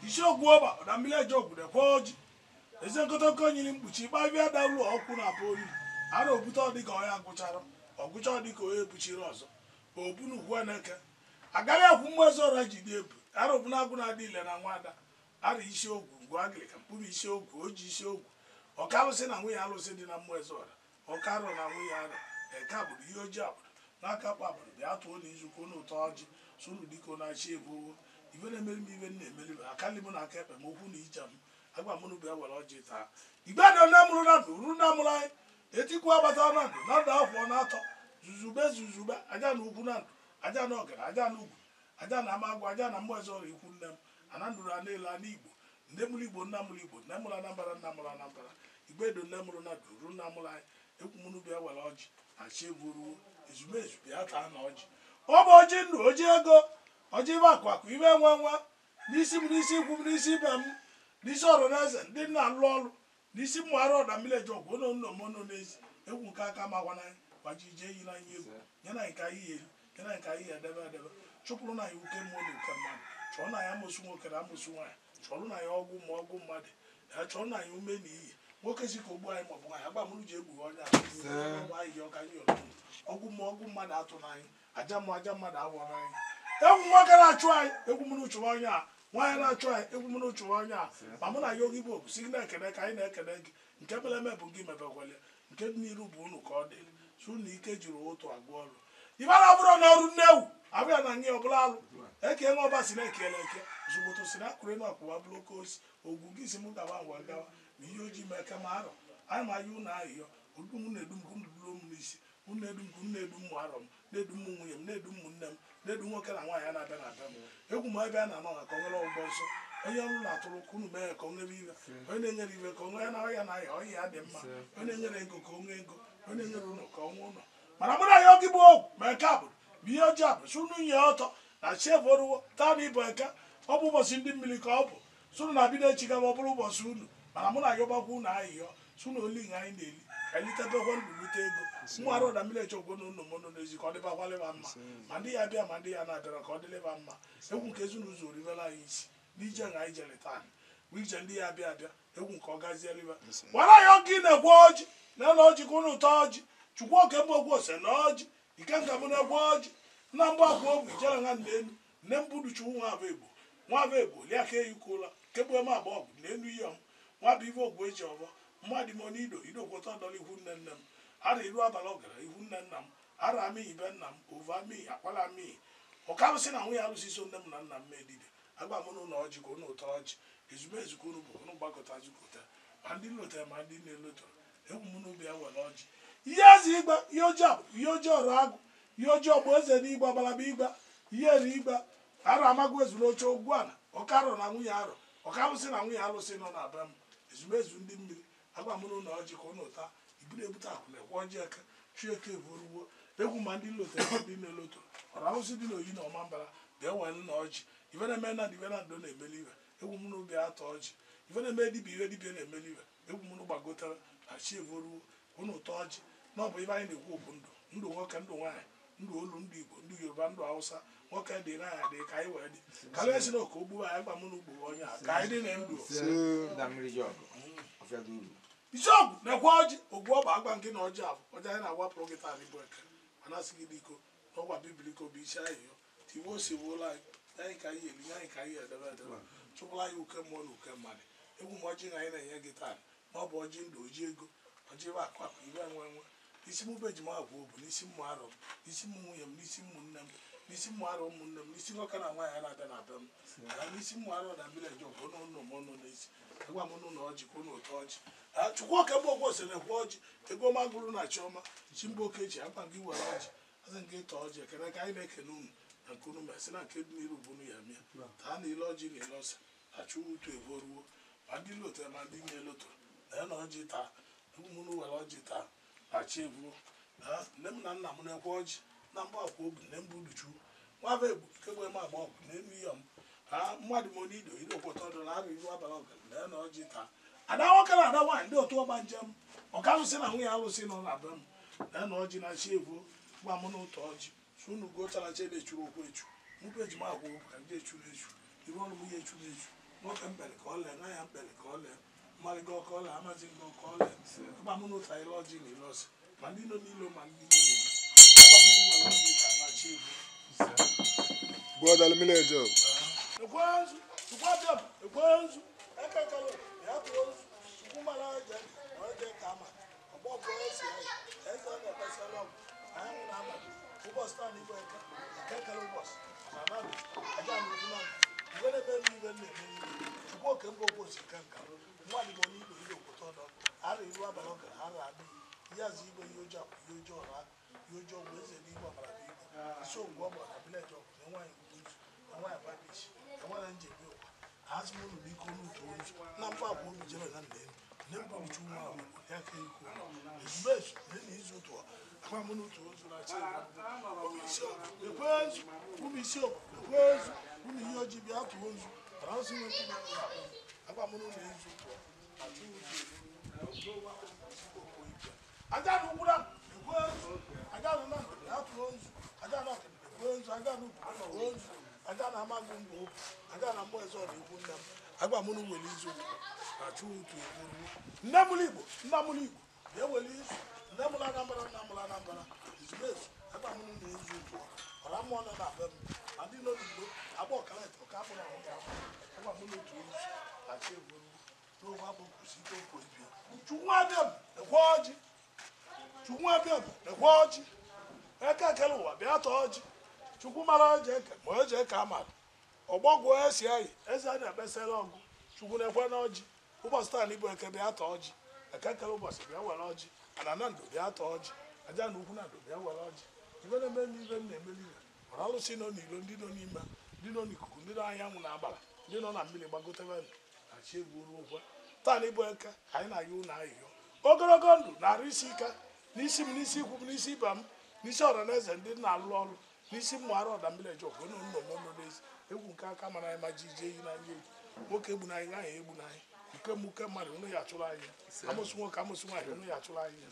isi ogwu ọba na mmiri eje ọgwụ na-ekwe ọjị eze nkọtọkọ nyiri mkpuchi kpabịa dalụ ọkwụ na abụ olu ara obute ọdịka onye agụchara ọgụcha ọdịka onye ebuchiri ọzọ obunugwu na-eke agaghị akwụ mmụọ eze ọra ji dị ebu ara obunagụ na-adị ile na nwada ara isi ogwu ngwa agịrịka mkpụrụ isi ogwu oji isi ogwu ọka alụsị na nwunye alụsị dị na mmụọ eze ọra ọka arọ na nwunye arọ eke agbụrụ ihe ojii agbụrụ n'aka kpa agbụrụ bịa tụọ na izu na ụtọ ọjị sunu dịka ọ na-achị ebuwo ibe na-emeri m ibe na-emeri m akali m na aka ekpe m okwu na ije m agwa m bịa were ọjị taa igbe dị nne mụrụ na ndụ ru nna mụrụ anyị etikwu agbata na ndụ na ndụ afọ na atọ zuzube zuzube aja na ukwu na ndụ aja na ọgara aja na ugwu aja na amagwụ aja na mmụọ eze ọrụ ikwu nne m ana ndụrụ ana ele ana igbo nne mụrụ igbo nna mụrụ igbo nne mụrụ anambara nna mụrụ anambara igbe dị nne mụrụ na ndụ ru nna mụrụ anyị ekwu m bịa were ọjị na chi eburuwo ezumezu bịa taa na ọjị ọ bụ ọjị ndụ ọjị ego ọjị ibe akụ akụ ibe nwe nwe n'isi m n'isi ikwu m n'isi ibe m n'isi ọrụ na eze ndị nna alụ ọrụ n'isi mmụ arụ ọda mmiri eji ọgwụ ono nno mono n'ezi egwu nke aka ma gwana anyị gbaji ije yi n'anya egwu nye na nke anyị eri nye na nke anyị edebe edebe chụpụrụ na ya uke mmụọ na uke mmadụ chọọ na ya amụsụ nwoke na amụsụ nwaanyị chọrọ na ya ọgwụ ma ọgwụ mmadụ ya chọrọ na ya ume na iyi nwoke si ka ogbu anyị maọbụ nwaanyị agba mụrụ ji egbu onye ahụ ọka anyị ọgwụ ma ọgwụ mmadụ atụ n'anyị aja mmụọ aja mmadụ awọ n'anyị egwu nwoke na-achụ anyị egwu mụrụ chụwa onye a nwaanyị na-achụ anyị egwu mụrụ chụwa onye a ma mụ na ya oge igbo si gị na-ekene ka anyị na-ekene gị nke mere eme bụ gị mebekwale nke dị n'iru bụ unu ka ọ dị su na ike jiri ụtụ agụ ọrụ ibe na abụrụ na ọrụ nne ewu abịa na nye ọbụla alụ eke nwe ọba si na-ekele eke zụgbụtụ si na akụrụ na ọkwụwa bụrụ oke osi ogwu gị si m gawa ngwa gawa na ihe ojii mee ka ma arọ anyị ma ya unu ahịhịa odu m na-edu m ka unu duru m n'isi unu na-edu m ka unu na-edu m arọ m na-edu m nwunye m na-edu m nne m na-edu nwoke na nwaanyị na-abịa na abịa m egwu m ebe a na-anọ na ka ọ nwere ọgbọ nsọ onye ọrụ na-atụrụ ka unu mee ka ọ nwere iwe onye na-enyere iwe ka ọ nwee na ọhịa na ahịa ọhịa ya dị mma onye na-enyere ego ka ọ nwee ego onye na-enyere ụlọ ka ọ nwee ụlọ mana mụ na ya oge bụ ogwu ma eke abụrụ bụ ihe ọjọọ abụ si unu nye ọtọ na chi evoruwo taa na ịbụ eke ọ bụ ụbọchị ndị mmiri ka ọ bụ sunu na-abido echi gaba ọ bụrụ ụbọchị unu mana mụ na ya ọgbakwa unu ahịhịa sunu oli ihe anyị na-eli ka anyị litebekwa ndụ lute ego mụ arụ na mmiri eche ogwo na ụlọ mụnụ n'ezi ka ọ dịbakwalịba mma ma ndị ya bịa ma ndị ya na-abịara ka ọ dịlịba mma egwu nke ezinụzọ oribela anyị isi n'ije na anyị jere taa bụ ije ndị ya bịa abịa egwu nke ọ gazieliba gwara ya oge ị na-egwe ọjị na na ọjị ka ụnụ ụtọ ọjị chukwu oke mbụ ogwu ose na ọjị ike nka m na-egwe ọjị nna mgbe abụọ bụ ijere ha nne elu nne mbụ duchu nwa abụ egbo nwa abụ egbo lia ka eyikụla kegbuo m abụọ ọgụ n'elu ihe m nwa bụ ife ogwu eji ọbọ mmadụ ime n'ido ido kwụta ọdọla ihu nne nne m ara iru abalị ọgara ihu nne nna m ara amịghị be nna m ovu amịghị akwala amịghị ọka alụsị na nwunye alụsị so nne m na nna m mee dibịa agba m n'ụlọ ọjị ka ụnụ ụtọ ọjị ezumezu ka ụnụ bụ ụnụ gbakọta zukọta ma ndị lotere ma ndị na-elotere egwu m n'ubi ya were ọjị ihe eze igbe ihe ojii abụ ihe ojii ọrụ agụ ihe ojii ọgbụ eze n'igwe agbalaba igwe ihe eri igwe ara amagụ ezu n'oche ogwu ala ọka arọ na nwunye arọ ọka alụsị na nwunye alụsị nọ na be m ezumezu ndị mmiri agba m n'ụlọ ọjị ka ụnụ ụta iburu ebute akụ na-ekwe ọjị eke chi eke evoruwo egwu ma ndị lotere ma ndị na-elotere ọrụ alụsị dị n'oyi na ọma mbara bịa were na ọjị ife na-eme na ife na ndo na-emeli iwe egwu m n'obi atọ ọjị ife na-eme dibịa ife dibịa na-emeli iwe egwu m gbagotere na chi evoruwo ụnụ ụtọ ọjị na ọ bụ ife anyị na-ekwu okwu ndụ ndụ nwoke ndụ nwaanyị ndụ olu ndụ igbo ndụ yoruba ndụ hausa nwoke dị na ya dị ka anyị wee dị karịa si na oke ogbuwe anyị gba m n'ugbo onye a ka anyị dị na ndụ isi ọgwụ na-ekwe ọjị ogwu ọgba agba nke na ọjị abụ ọjị anyị na-agbapụrụ gị taa n'igbo eke mana asị gị biko n'ọgwa bibiliko bụ isi ahịhịa tiwe ose gbuola anyị anyị ka anyị eli anyị ka anyị edebe edebe chụpụla anyị uke mmụọ na uke mmadụ egwu m ọjị na anyị na-enye gị taa na ọ bụ ọjị ndụ oji ego ọjị ebe akụ akụ ibe nwe nwe n'isi mụ bụ ejima agwa obu n'isi mmụ arọ m n'isi mmụ nwunye m n'isi mmụ nne m n'isi mmụ arọ ụmụnne m n'isi nwoke na nwaanyị na-abịa na abịa m na n'isi mmụ arọ na mmiri eji ọgụ n'ụlọ m ọnụ n'isi agwa m n'ụlọ ọjị ka ụnụ ụtọ ọjị chukwu oke mbụ ogwo sere ekwe ọjị ego ma gụrụ na chiọma chi mbụ oke ji akpa gị were ọjị asị nke ịtọ ọjị ekene ka anyị na-ekene unu na nke unu mesị na nke dị n'iru bụ unu ya mịa taa na ile ọjị na ile ọsa na chukwu utu evoruo ma Ma ndị lotere ma ndị na-elotere na ya na ọjị taa mụrụ were ọjị taa na chi ebuo. Nne m na nna m na-ekwe ọjị na mbụ akwa obi nne m bụ Uduchu nwaba egbu kegbe m agba ọgụ na elu ihe m ha mmadụ m onye ido ido kwụta ọdụ na arụ iru abalị ọgụ na ya na ọjị taa. Ada nwoke na ada nwaanyị ndị otu ọgba njem ọka alụsị na nwunye alụsị nọ na be m na ya na ọjị na chi ebuo gwa m n'ụtọ ọjị su unu gochara chi ebe echuru okwu echu mụpụ eji m akwa okwu ka ndị echuru echu ibe ọrụ m ihe echuru echu nwoke mkpere ka ọ lee na ya mkpere ka ọ lee mmalịga ọka ọ lee amazi nga ọka ọ lee gwa m n'ụtọ ile ọjị na ile ọsị ma ndị nọ n'ilo ma ndị nọ n'ilo gwa m n'ụlọ ọjị ka na chi ebuo. Brother Mmiri Ejeogu. Ekwensu, Chukwu abịa m, ekwensu, ekekele, ya tụọ nzu, Chukwu mara eje, ma eje ka ama, ọgbọ bụ esi ya, eze ọ na-ekpesara ọgwụ, anyanwụ na abalị, ụbọchị taa na igwe eke, ekekele ụbọchị, na abalị, aja na ugwu na igwe na-eme m igwe na-eme n'iwe, Chukwu oke mba okwu osi nke nka, mmadụ bụ onye igwe ihe okwute ọdọ, ara iru abalị ọgara, ara adịghị, ihe azụ igwe ihe ojii akwụ, ihe ojii ọra, ihe ojii ọgwụ eze n'igwe ọbara bụ igwe, isi ogwu ọ gbara na vileji ọgwụ, na nwaanyị ugwu nzu, na nwaanyị babishi, na nwaanyị njem ụwa, azụ m ụlọ n'ike ọnụ otu nzu, na mba abụọ obi jere na nna elu, nne mba uchu nwa ahụ, ya ka ikwu, ezumezu, nne na izu ụtụ, akwa m n'otu nzu na chi ekwenzu, ụmụ isi ọgwụ, ekwenzu, ụmụ ihe ojii bịa tụọ nzu, bara nsị nwe mkpụrụ akwa m n'ụlọ izu ụtụ, achụ ụzọ aja na ugwu na ekwenzu, aja na na ya tụọ nzu, aja na ekwenzu, aja na ugwu nzu, aja na amaghị mbụ, aja na mbụ eze ọrụ ikwu nne m, agwa m n'uwere izu ụtụ, achụ ụtụ ekwuru. Nne m Igbo, nna m Igbo, na-ewere izu, nne m Anambra, nna m Anambra, ezumezu, agwa m n'ụlọ izu ụtụ, ọra mmụọ nọ na be m, ma ndị nọ n'igbo, agba ọkara ọka akpụ na ọka agwa m n'otu izu, achị ekwuru, n'ogbe akpụ kwụsị ike okwu ebie. Chukwu abịa m, ekwe ọjị, Chukwu abịa m, ekwe ọjị, eke ekele ụwa bịa tọọ ọjị, Chukwu mara ọjị eke ma ọjị eke amara, ọgbọgwụ esi anyị, eze a na-ekpesara ọgụ, Chukwu na-ekwe n'ọjị, ụbọchị taa na ibu eke bịa tọọ ọjị, eke ekele ụbọchị bịa were ọjị, ana na ndụ bịa tọọ ọjị, aja na ukwu na ndụ bịa were ọjị, ibe na-eme m ibe m na-emeli ibe, ọrụ alụsị nọ n'ilo, ndị nọ n'ime, ndị nọ n'ikuku, ndị nọ anyanwụ na agbara, ndị nọ na mmiri gbagotebe na chi egwu ruo okwe. Taa na ibu eke anyị na-ayọ ụlọ ahịhịa ogologo ndụ na-arụ isi ike n'isi m, n'isi ikwu m, n'isi ibe m, n'isi ọra na eze ndị na-alụ ọrụ, n'isi mmụ arụ ọda mmiri eji ọgụ nọ nọ nọ n'ezi egwu nke aka mara anyị ma ji ije ehi n'anya egwu nwoke egbu n'anyị nwaanyị egbu n'anyị uke m uke mmadụ ụnụ ya achụrụ anyị amụsụ nwoke amụsụ nwaanyị ụnụ ya achụrụ anyị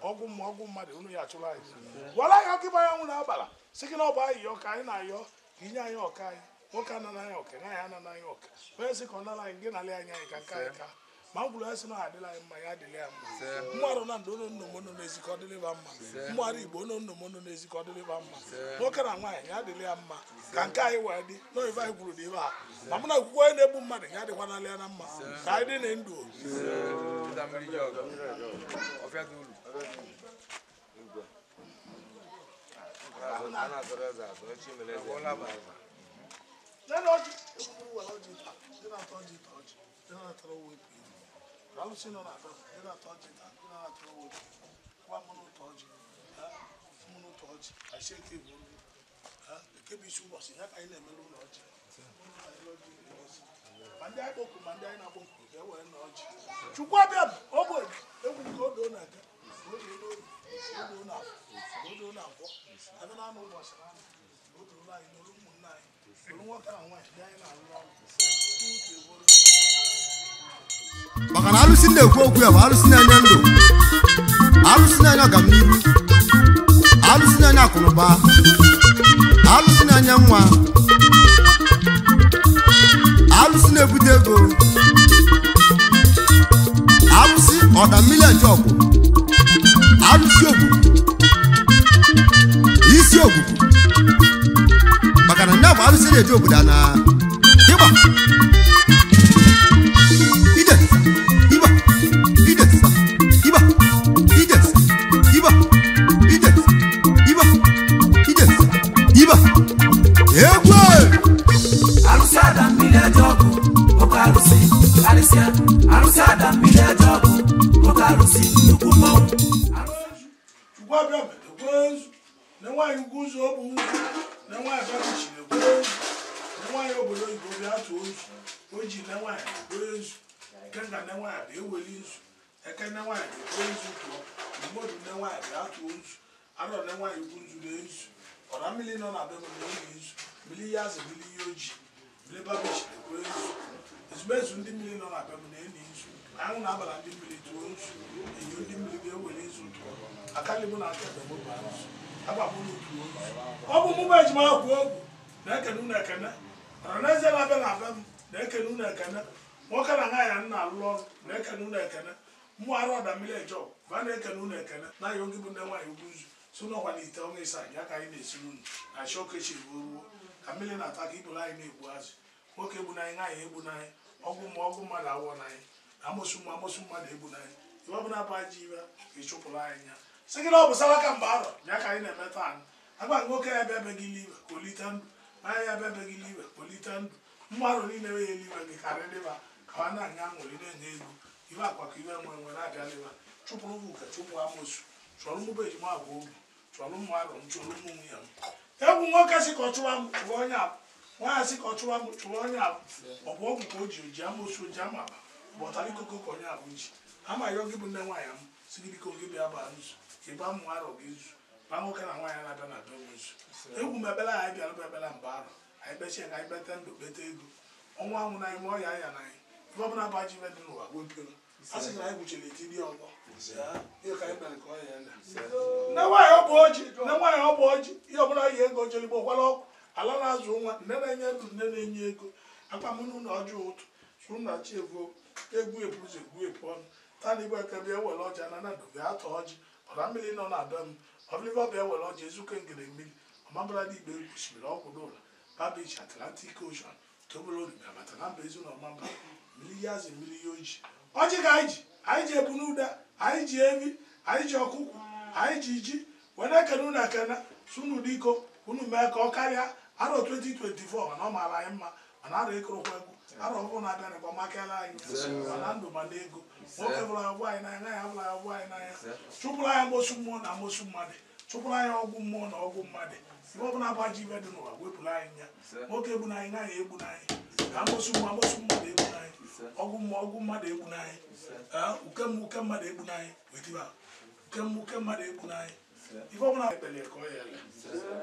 ọgwụ mma ọgwụ mmadụ ụnụ ya achụrụ anyị gwara anyị ọkụ ịgba anyanwụ na-agbara sị gị na ọ bụ ayịyọ ka anyị na-ayọ ka inye anyị ọka anyị nwoke anana anyị ọka nwaanyị anana anyị ọka onye sị ka ọ nara anyị gị nalị anyị anyị ka nke anyị ka ma m gwuru ya sị na ọ adịla anyị mma ya adịla ya mma mmadụ na ndụ ụnụ nnụnụ n'ezi ka ọ dịlịba mma mmadụ Igbo ụnụ nnụnụ n'ezi ka ọ dịlịba mma nwoke na nwaanyị ya adịla ya mma ka nke anyị wee dị n'ife anyị kwuru n'ibe a ma mụ na okwukwe onye na-egbu mmadụ ya adịkwanala ya na mma ka anyị dị na ndụ. Alụsị nọ na-abịa ndị na-atọ ọjị taa ndị na-atọrọ obi gwa mụ n'ụtọ ọjị mụ n'ụtọ ọjị achị eke bụ olu eke bụ isi ụbọchị ya ka anyị na-emere ụlọ ọjị ma ndị anyị kpọkwu ma ndị anyị na-akpọkwu ga-ewere na ọjị. Chukwu abịa m ogbe egwu nke odo na-aga odo n'obi odo na-afọ odo na-akwọ abịa na anụ ụbọchị na anụ odo ụlọ anyị n'olu ụmụnne anyị olu nwoke na nwaanyị ndị anyị na-alụ ọrụ. Maka na alụsị na-ekwu okwu ya bụ alụsị na-enye ndụ, alụsị na-enye ọganihu, alụsị na-enye akụnụba, alụsị na-enye nwa, alụsị na-ebute ego, alụsị ọdammiri ejeọgụ, alụsị ogwugwu, isi ogwugwu, maka na nya bụ alụsị na-eji obodo na ịgba ide iba ide iba ide iba ide iba ide iba egwu. Alụsị ada mmiri ejeọgụ oke alụsị karịsịa alụsị ada mmiri ejeọgụ oke alụsị nnukwu mmanwụ. Chukwu abịa m ekwenzu na nwaanyị ugwu ụzọ ọ bụ nzu na nwaanyị babichi ekwenzu na nwaanyị obodo oyibo bịa tụọ nzu o ji na nwaanyị ekwenzu Ikenga nne nwaanyị bịa eweli nzu. Eke nne nwaanyị bịa ekwe nzu tụọ. Mgbodu nne nwaanyị bịa tụọ nzu. Arọ nne nwaanyị ugwu nzu na nzu. Ọra mmiri nọ na be m na-eyi nzu. Mmiri ya azụ mmiri ya ojii. Mmiri babichi na-ekwe nzu. Ezumezu ndị mmiri nọ na be m na-enyi nzu. Anwụ na-abala ndị mmiri tụọ nzu. Enyo ndị mmiri ga-eweli nzu tụọ. Akali mụ na aka ebe m bụ nzu. Agba mụ na otu nzu. Ọ bụ mụ bụ ejima akwụ ogwu na-ekene unu ekene. Ọra na eze na-abịa na be m na-ekene unu ekene. Nwoke na nwaanyị a na-alụ ọrụ na-ekene unu ekene. Mmụọ arụ ọda mmiri eje ọgụ ba na-ekene unu ekene. Na ya oge bụ nne nwaanyị ugwu nzu. Si n'ọkwa na ite ọnwa ịsa ya ka anyị na-esiri unu. Na chi okechi ruo ruo. Ka mmiri na-ata ka ibulu anyị na-egbu azụ. Nwoke egbu n'anyị, nwaanyị egbu n'anyị. Ọgwụ mmụọ ọgwụ mmadụ awọ n'anyị. Amosu mmụọ amosu mmadụ egbu n'anyị. Iwe ọbụla bụ ajọ iwe ka ị chụpụrụ anyị ya. Sị gị na ọ bụ saraka mgbe arọ ya ka anyị na-eme taa. Agwa nwoke ya bịa beghị iwe ka olite ndụ. Nwaanyị ya bịa beghị iwe ka olite ndụ. Mmadụ niile we ya eluigwe gị karịrị ba ka ha na-anya aṅụrị na-enye ego. Iwe akwa ka iwe nwe nwe na-abịa lịba. Chụpụrụ bụ ka chụpụ amosu. Chọrọ mụba ejima agwa obi. Chọrọ ụmụ arọ m chọrọ ụmụ nwunye m. Egwu nwoke sị ka ọ chụwa m chụwa onye abụ. Nwaanyị sị ka ọ chụwa m chụwa onye abụ. Ọ bụ ọgwụ ka o ji oji amosu oji ama aba. Bụ ọtara ikoko ka onye abụ ji. Ama yọ gị bụ nne nwaanyị m sị gị biko gị bịa baa nzu. Ịba mmụ arọ gị nzu. Ba nwoke na nwaanyị na-abịa na be m nzu. Egwu m ekpere anyị bịara bụ ekpere mgbe arọ. Anyị kpechie ka anyị kpete ndụ kpete ego. Ọnwa anwụ n'anyị ma ọya ya n'anyị. Ife ọbụla bụ ajọ ife dị n'ụwa gwepịrị. A sị na anyị gwuchiri eti dị ọgbọ. Ihe ka anyị mere ka ọ ya ele. Nne nwaanyị ọ bụ ọjị, nne nwaanyị ọ bụ ọjị, ihe ọbụla yi ego jeligbo kwala ọkụ. Ala na-azụ nwa, nne na-enye ndụ, nne na-enye ego. Akpa m n'ụlọ ọjọọ ụtụ, sụrụ na chi evuo, egwu ebuzo egwu epu ọnụ. Taa na igwe eke bịa were ọjị anana ndụ bịa atọ ọjị. Ọra mmiri nọ na be m, ọbụlịba bịa were ọjị ezuke ngere mmiri. Ọmabụla dị igbe egwu osimiri ọgwụ n'ụlọ. Babichi Atlantic Ocean, tobolo olumi abata na mba ezu na ọmamba. Mmiri ya azụ mmiri ya oji. Ọjị ka anyị ji ebu n'ụda, anyị ji evi, anyị ji ọkụkụ, anyị ji ji, wee na-ekene unu ekene, sụ unu diko, unu mee ka ọ karịa arọ 2024 mana ọ maara anyị mma, mana arọ ịkụrụkwa egwu, arọ ọhụrụ na-abịa nịkwa makela anyị, mana ndụ mana ego. Nwoke bụrụ agwụ anyị n'anya, nwaanyị abụrụ agwụ anyị n'anya. Chụpụrụ anyị amosu mmụọ na amosu mmadụ. Chụpụrụ anyị ọgwụ mmụọ na ọgwụ mmadụ. Iwe ọbụla bụ ajọ ife dị n'ụwa wepụrụ anyị ya. Nwoke egbu n'anyị, nwaanyị egbu n'anyị. Ka amosu mmụọ amosu mmadụ egbu n'anyị. Ọgwụ mmụọ ọgwụ mmadụ egbu n'anyị. Uke mmụọ uke mmadụ egbu n'anyị. Wetiba. Uke mmụọ uke mmadụ egbu n'anyị. Ife ọbụla ekpele ka ọ ya ele.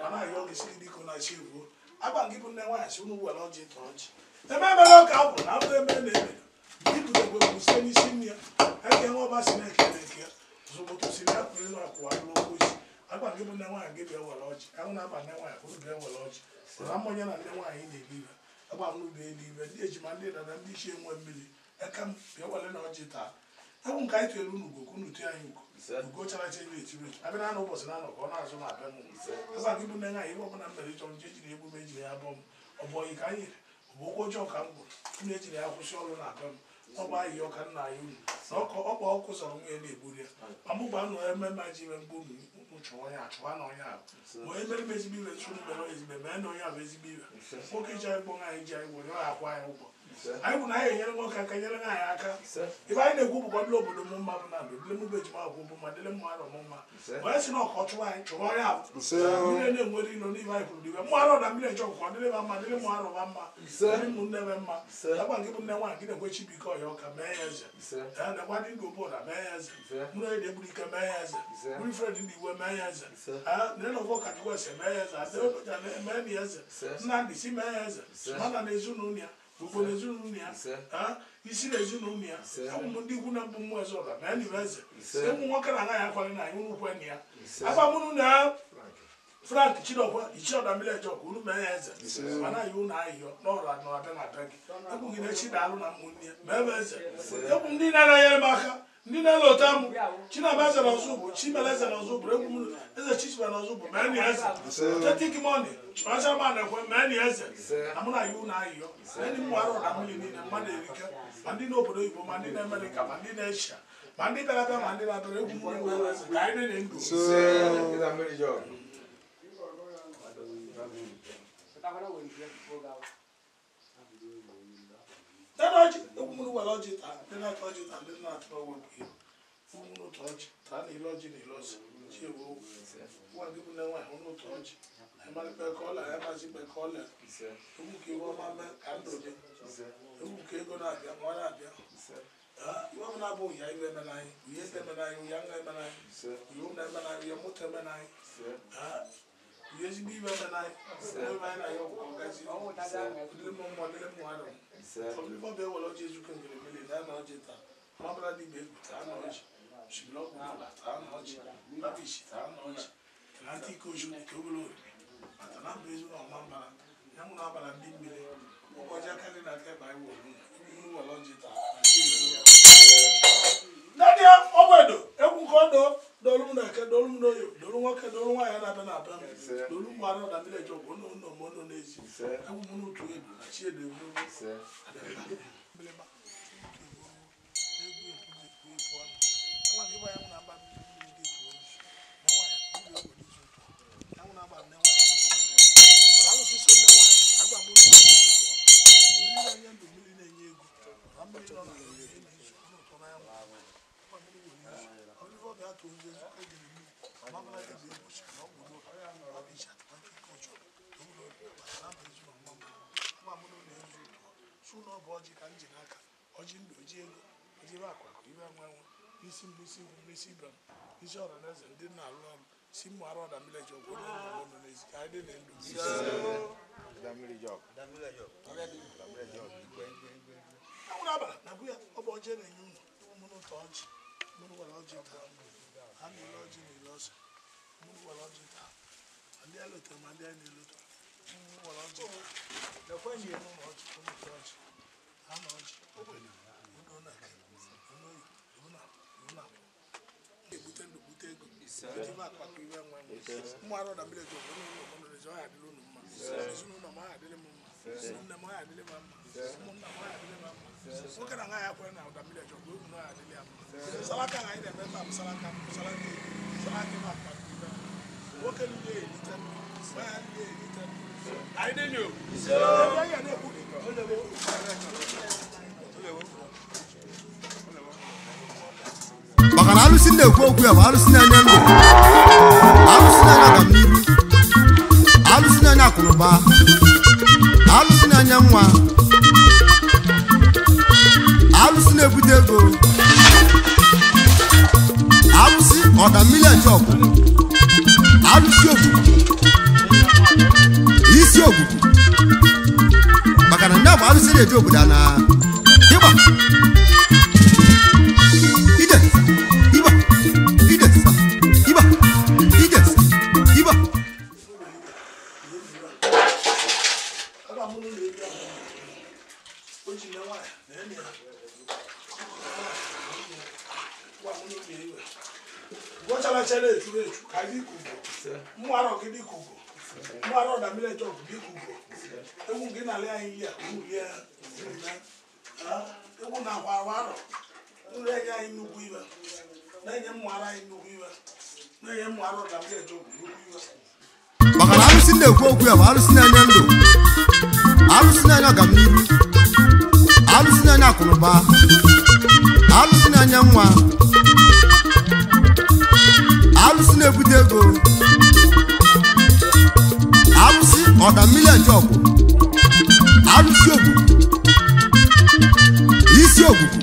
Mana ayọ gị siri dịka na chi evuo. Agba gị bụ nne nwaanyị si unu were ọjị tọọ ọjị. Eme emere ọka agwụ na abụ eme na emere. Ibute gwegwu site n'isi nne ya. Eke nwa ọba si na-eke na-eke ya. Zụbụtụ si na akụ elu akụ alụ okosi. Agba gị bụ nne nwaanyị gị bịa were ọjị. Anwụ na-aba nne nwaanyị unu bịa were ọjị. Ụra mmanya na nne nwaanyị na-eri ibe. Agba m n'ubi elu ibe. Ndị ejima ndị dada ndị isi enwe mmiri. Eke m bịa were na ọjị taa. Egwu nke anyị tụrụ unu ugo ka unu tụọ anyị ugo. Ugo chara cha ebe etiri etu. Abịa na ụbọchị na-anọ ka ọ na-azụ na abịa n'ụlọ. Agba gị bụ nne nwaanyị ihe ọbụla mere ịchọ nje ejiri egbu m ejiri ya bọ m. Ọ bụ ọyị ka anyị yiri. Ọ bụ okwu ọjọọ ka m gwuru. Unu ejiri ya kwụsị ọrụ na abịa m. Ọ bụ ahịhịa ọka nna anyị unu. Na ọkpa ọkụ zọrọ nwunye na-egburu ya. Ma mụ gba nụ ememe ji ime mgbe unu chụọ onye achụwa na onye ahụ. Ma onye mere m ezigbo iwe nsụ mere onye ezigbo mee na onye ahụ ezigbo iwe. Nwoke ji anyị gbọ nwaanyị ji anyị gwọ ya akwa anyị ụgwọ. Anyị bụ na anyị enyere nwoke aka nyere nwaanyị aka. Ife anyị na-ekwu bụkwa dịle obodo m mma bụ na ndụ dịle mụ bụ ejima akwụ bụ mma dịle mma arọ m mma. Onye si na ọkọ chụwa anyị chụwa onye ahụ. Mmiri na-enwere ilo n'ife anyị kwuru n'iwe. Mmụ arọ na mmiri eche ọkụkọ dịle m mma dịle mụ arọ m mma. Dịle ụmụnne m mma. Agba gị bụ nne nwaanyị gị na-ekwe Chibuike ọya ọka mee ya eze. Nakwa ndị Ngo bọda mee ya eze. Mụrụ onye na-egburu ike mee ya eze. Wilfred ndị Igwe mee ya eze. Nenọvọ Kachukwuese mee ya eze. Adeoja mee ya eze. Nnamdị si mee ya eze. Mana na ezinụlọ ya. Gbogbo na ezinụlọ ya. Isi na ezinụlọ ya. Egwu m ndị ikwu na mbụ mmụọ eze ọla mee na eze. Egwu nwoke na nwaanyị akwalị na anyị unu kwe na ya. Agba mụnụ na Frank Chidokwa Ichioda mmiri eje ọkụ unu mee ya eze. Mana ya unu ahịhịọ n'ọrụ na-abịa na be gị. Egwu gị na-echi daalụ na ụmụnne ya mee ebe eze. Egwu ndị na-enyere m aka ndị na-elota m Chinabeze na ọzọ bụ Chimeleze na ọzọ bụ egwu m eze Chichibe na ọzọ bụ mee na eze. Authentic money Chọchaman ekwe mee na eze. Na mụ na ya unu ahịhịọ ndị mmụ arụ na mmiri niile mmadụ erike ma ndị n'obodo oyibo ma ndị na-Amerịka ma ndị na-Eshia ma ndị bịara abịa ma ndị na-abịara egwu m unu eze ka anyị na ndụ. Egwu nke ego na-abịa nwa na-abịa. Iwe m na-abụ ya iwe eme n'anyị, uye eze eme n'anyị, uye aṅa eme n'anyị, uye ụmụ eme n'anyị, uye moto eme n'anyị. Uye ezigbo iwe eme n'anyị, iwe anyị na ya ọgwụ ọgazi. Dịrị m mma, dịrị m nwa. Ọ bụ ewere ọjị ezuke ngere mmiri na na ọjị taa. Mabara dị igbe egwu taa na ọjị. Osimiri ọgwụ ụlọ taa na ọjị. Babishi taa na ọjị. Ntị ike oju nke obere oriri. Mata na mbụ ezu na ọma mbara. Ya nwụrụ abara ndị mmiri. Ụbọchị aka gị na aka ebe anyị were unu were ọjị taa. Ndị ya ọgbedo egwu nke ọdọ dolu m na eke dolu m n'oyo dolu nwoke dolu nwaanyị na-abịa na abịa m dolu m gbara ọda mmiri eji ọgwụ ụnụ ụnụ m ụnụ n'ezi egwu m n'otu edu na chi edu egwu Maka na alụsị na-ekwu okwu ya bụ alụsị na-enye ndụ, alụsị na-enye agamnihu, alụsị na-enye akụnụba, alụsị na-enye nwa, alụsị na-ebute ego, alụsị ọdammiri eje ọgụ, alụsị ogbugbu, isi ogbugbu. Maka na ndị bụ alụsị na-eje obodo na ịgba ide ịgba ide ịgba ide ịgba. Maka na alụsị na-ekwu okwu ya bụ alụsị na-enye ndụ, alụsị na-enye agamnihu, alụsị na-enye akụnụba, alụsị na-enye nwa, alụsị na-ebute ego, alụsị ọdammiri eje ọgụ, alụsị ogbugbu, isi ogbugbu.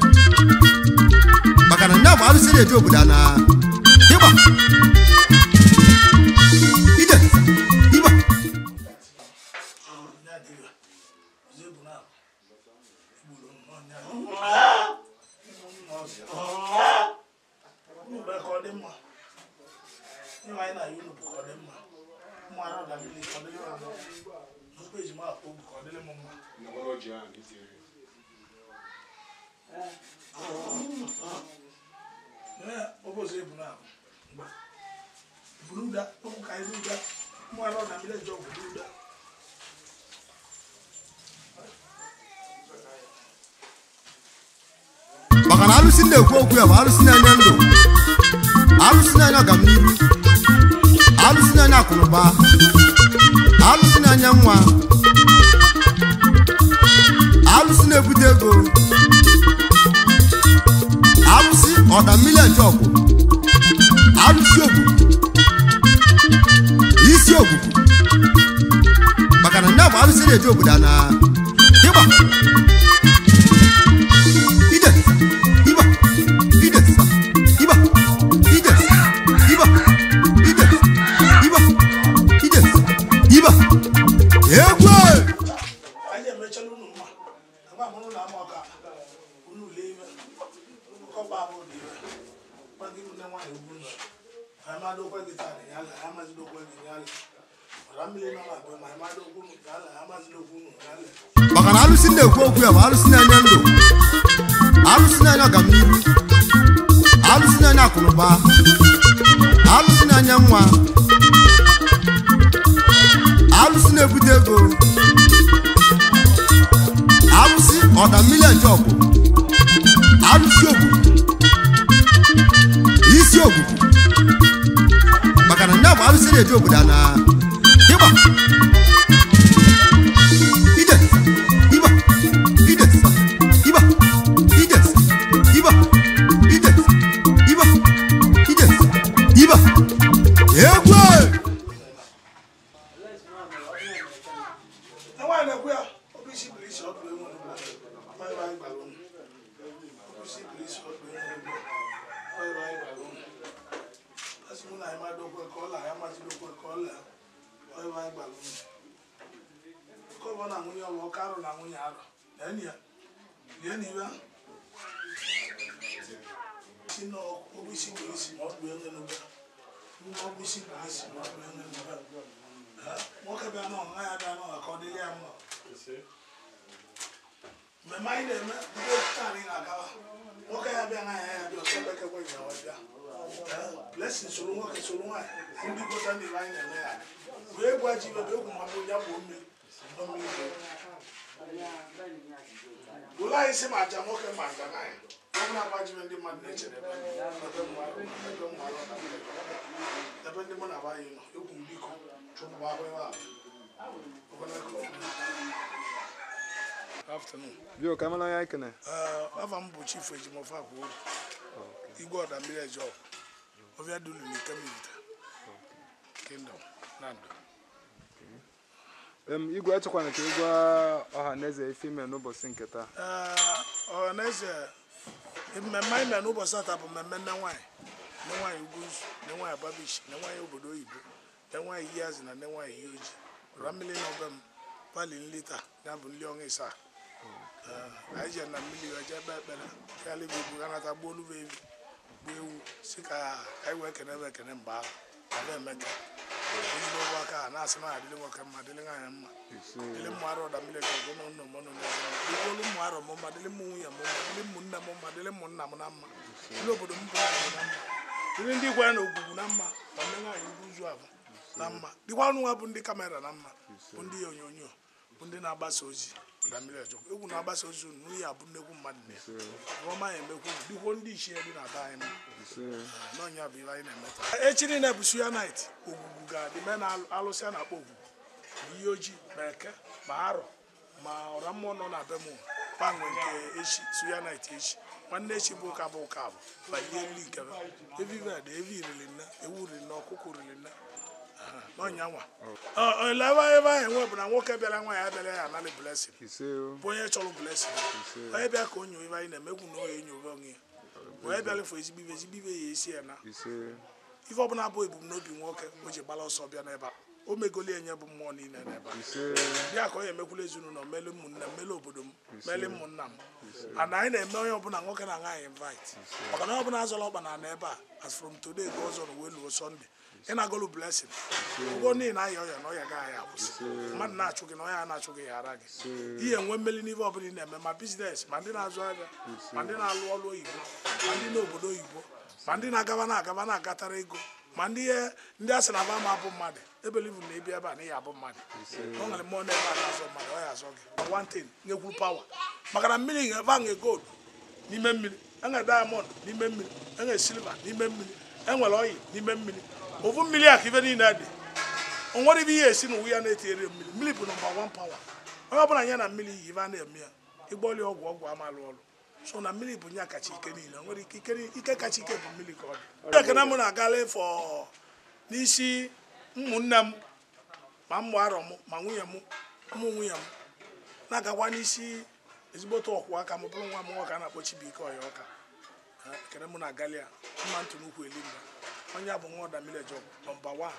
Maka na ndị bụ alụsị na-eje obodo na ịgba ide ịgba. Maka na alụsị na-ekwu okwu ya bụ alụsị na-enye ndụ, alụsị na-enye agamnihu, alụsị na-enye akụnụba, alụsị na-enye nwa, alụsị na-ebute ego, alụsị ọdammiri eje ọgụ, alụsị ogbugbu, isi ogbugbu. Maka na ndị bụ alụsị na-eje obodo na ịgba. na-ama ọka unu lee ibe kọba abụ dị ibe gbaghị m nne nwaanyị ugwu nzu anyị madokwe gị taa na yala anyị amazidokwe gị yala ọra mmiri nọ na be ma anyị madokwe unu yala anyị amazidokwe unu yala. Maka na alụsị na-ekwu okwu ya bụ alụsị na-enye ndụ, alụsị na-enye ọganihu, alụsị na-enye akụnụba, alụsị na-enye nwa, alụsị na-ebute ego, alụsị ọda mmiri eje ọgụ, alụsị ogbugbu, isi ogbugbu. Maka na ndị bụ alụsị na-eje obodo na ịgba ije ịgba ije ịgba ije ịgba ije ịgba ije ịgba egwu. Nwaanyị na-ekwu ya obi isi buru isi ọdụ enwe n'ugbo onye bụ anyị gbara unu obi isi buru isi ọdụ enwe n'ugbo onye bụ anyị gbara unu asị mụ na anyị madokwe ka ọla anyị amazidokwe ka ọla onye bụ anyị gbara unu nke ọbụla na nwunye ọbụ ọka arụ na nwunye arụ na enyi ya lie na iwe si na obi isi buru isi ma ọdụ enwe n'ugbo obi isi buru isi ma ọdụ enwe n'ugbo nwoke bịa n'ọha ya bịa n'ọha ka ọ dịrị ya mma. Mmemme anyị na-eme ndị taa anyị na-agawa nwoke ya bịa na ya bịa ọsọ bekekwe ya ọ bịa blessing soro nwoke soro nwaanyị ndị gota ndị anyị na-eme ya wee egwu aji ibe bụ egwu ma bụ ya bụ mmiri ụlọ anyị si ma aja nwoke ma aja nwaanyị ọ bụla agba ji ndị mmadụ na-echere ebe ndị mụ na be anyị nọ egwu m biko chụpụ ahụ ebe a. Afternoon. Bio ka mala ya ekene. Afa m bụ Chief Ejimofor Akwogu. Igwe ọda mmiri eje ọgụ. Ọbịa dulu n'Ikem Ivite Kingdom Nando. Igwe achọkwana ka ịgwa ọha na eze ife ime n'ụbọchị nke taa. Ọha na eze mmemme anyị mere n'ụbọchị taa bụ mmemme nne nwaanyị, nne nwaanyị Ugwunzu, nne nwaanyị Babish, nne nwaanyị obodo oyibo, nne nwaanyị iyi azụ na nne nwaanyị iyi ojii. Ọra mmiri na ọbe m pali nlita ya bụ nli ọnwa ịsaa. Anyị jere na mmiri wee jee kpee ekpere ya lebe ibu ha nata gbuo olu evi gbuo ewu si ka anyị wee kene ebe ekene mgbe ahụ ka emeka ozugbo ụgbọ aka ha na-asị na adịrị nwoke mma dịrị nwaanyị mma dịrị mmụ arọ ọda mmiri ka ọgụ nọ mọnụ dịrị olu mmụ arọ m mma dịrị mmụ nwunye m mma dịrị mmụ nne m mma dịrị mmụ nna m na mma dịrị obodo m bụ na mma dịrị ndị igwe na ogwugwu na mma ma ndị nwaanyị Ugwunzu abụ na mma dịkwa ọnụ nwa bụ ndị kamera na mma bụ ndị onyonyo bụ ndị na-agbasa ozi ọda mmiri ọjọọ egwu na-agbasa ozi unu ya bụ nnekwu mmadụ na ya ọma ya emekwu dịkwo ndị ichie dị na be anyị mma n'ọnya bụ ihe anyị na-eme taa. Echi niile bụ suya night ogwugwu ga-adị mee na alụsị a na-akpọ ogwugwu ma ihe ojii ma eke ma arọ ma ọra mmụọ nọ na be m gbanwe nke echi suya night echi nwanne echi bụ ụka bụ ụka bụ ma ihe nri nke evive dị evi riri nne ewu riri nne ọkụkọ riri nne n'ọnya nwa elebe ebe ahụ enwe bụ na nwoke bịara nwaanyị abịara ya analị blessing bụ onye chọrọ blessing onye bịa ka onye ibe anyị na-emegwu na onye enyo onwe ya onye bịara fụ ezigbo ibe ezigbo ibe ya esi ya na ife ọbụla bụ ebumnobi nwoke o ji gbara ọsọ bịa n'ebe a o megoli enye bụ mmụọ niile n'ebe a bịa ka ọ ya emekwula ezinụlọ mele ụmụnne m mele obodo m mele ụmụnna m ana anyị na-eme onye ọbụla nwoke na nwaanyị invite maka na onye ọbụla azọrọ ọkpa na ana ebe a as from today ka ọ zọrọ wee luo Sunday ị na-agọlụ blessing ụgwọ niile na-aya ọya na ọya gaghị akwụsị mmadụ na-achụ gị na ọya na-achụ gị ghara gị ihe enwe mmeli n'ife ọbụla ị na-eme ma biznes ma ndị na-azụ ahịa ma ndị na-alụ ọrụ oyibo ma ndị n'obodo oyibo ma ndị na-agaba na-agaba na-agatara ego ma ndị ndị a sị na ba ma abụ mmadụ ebelivu na ebi ebe a na ya abụ mmadụ ọ nwere mmụọ na-ebe a na-azọ mmadụ ọ ya azọ gị one thing nyekwuru pawa maka na mmiri ebe a gold n'ime mmiri enwere diamond n'ime mmiri enwere silva n'ime mmiri enwere oyi n'ime mmiri ofu mmiri a ka ibe niile dị o nwere ibe ihe esi n'ụwa ya na-etinyere mmiri mmiri bụ nọmba 1 pawa onye ọbụla ya na mmiri yi ibe a na-eme ya ịgbọli ọgwụ ọgwụ amalụ ọrụ so na mmiri bụ nya kacha ike niile nwere ike kacha ike bụ mmiri ka ọ dị ekene m na-agala ịfọ n'isi ụmụnne m ma mmụ arọ m ma nwunye m ụmụ nwunye m na-agakwa n'isi ezigbote ọkwụ aka m bụrụ nwa m nwoke a na-akpọ Chibuike Ọya Ọka ekene m na-agali ya mma ntụ n'ukwu elimba onye bụ nwa ọda mmiri ejọgụ nọmba 1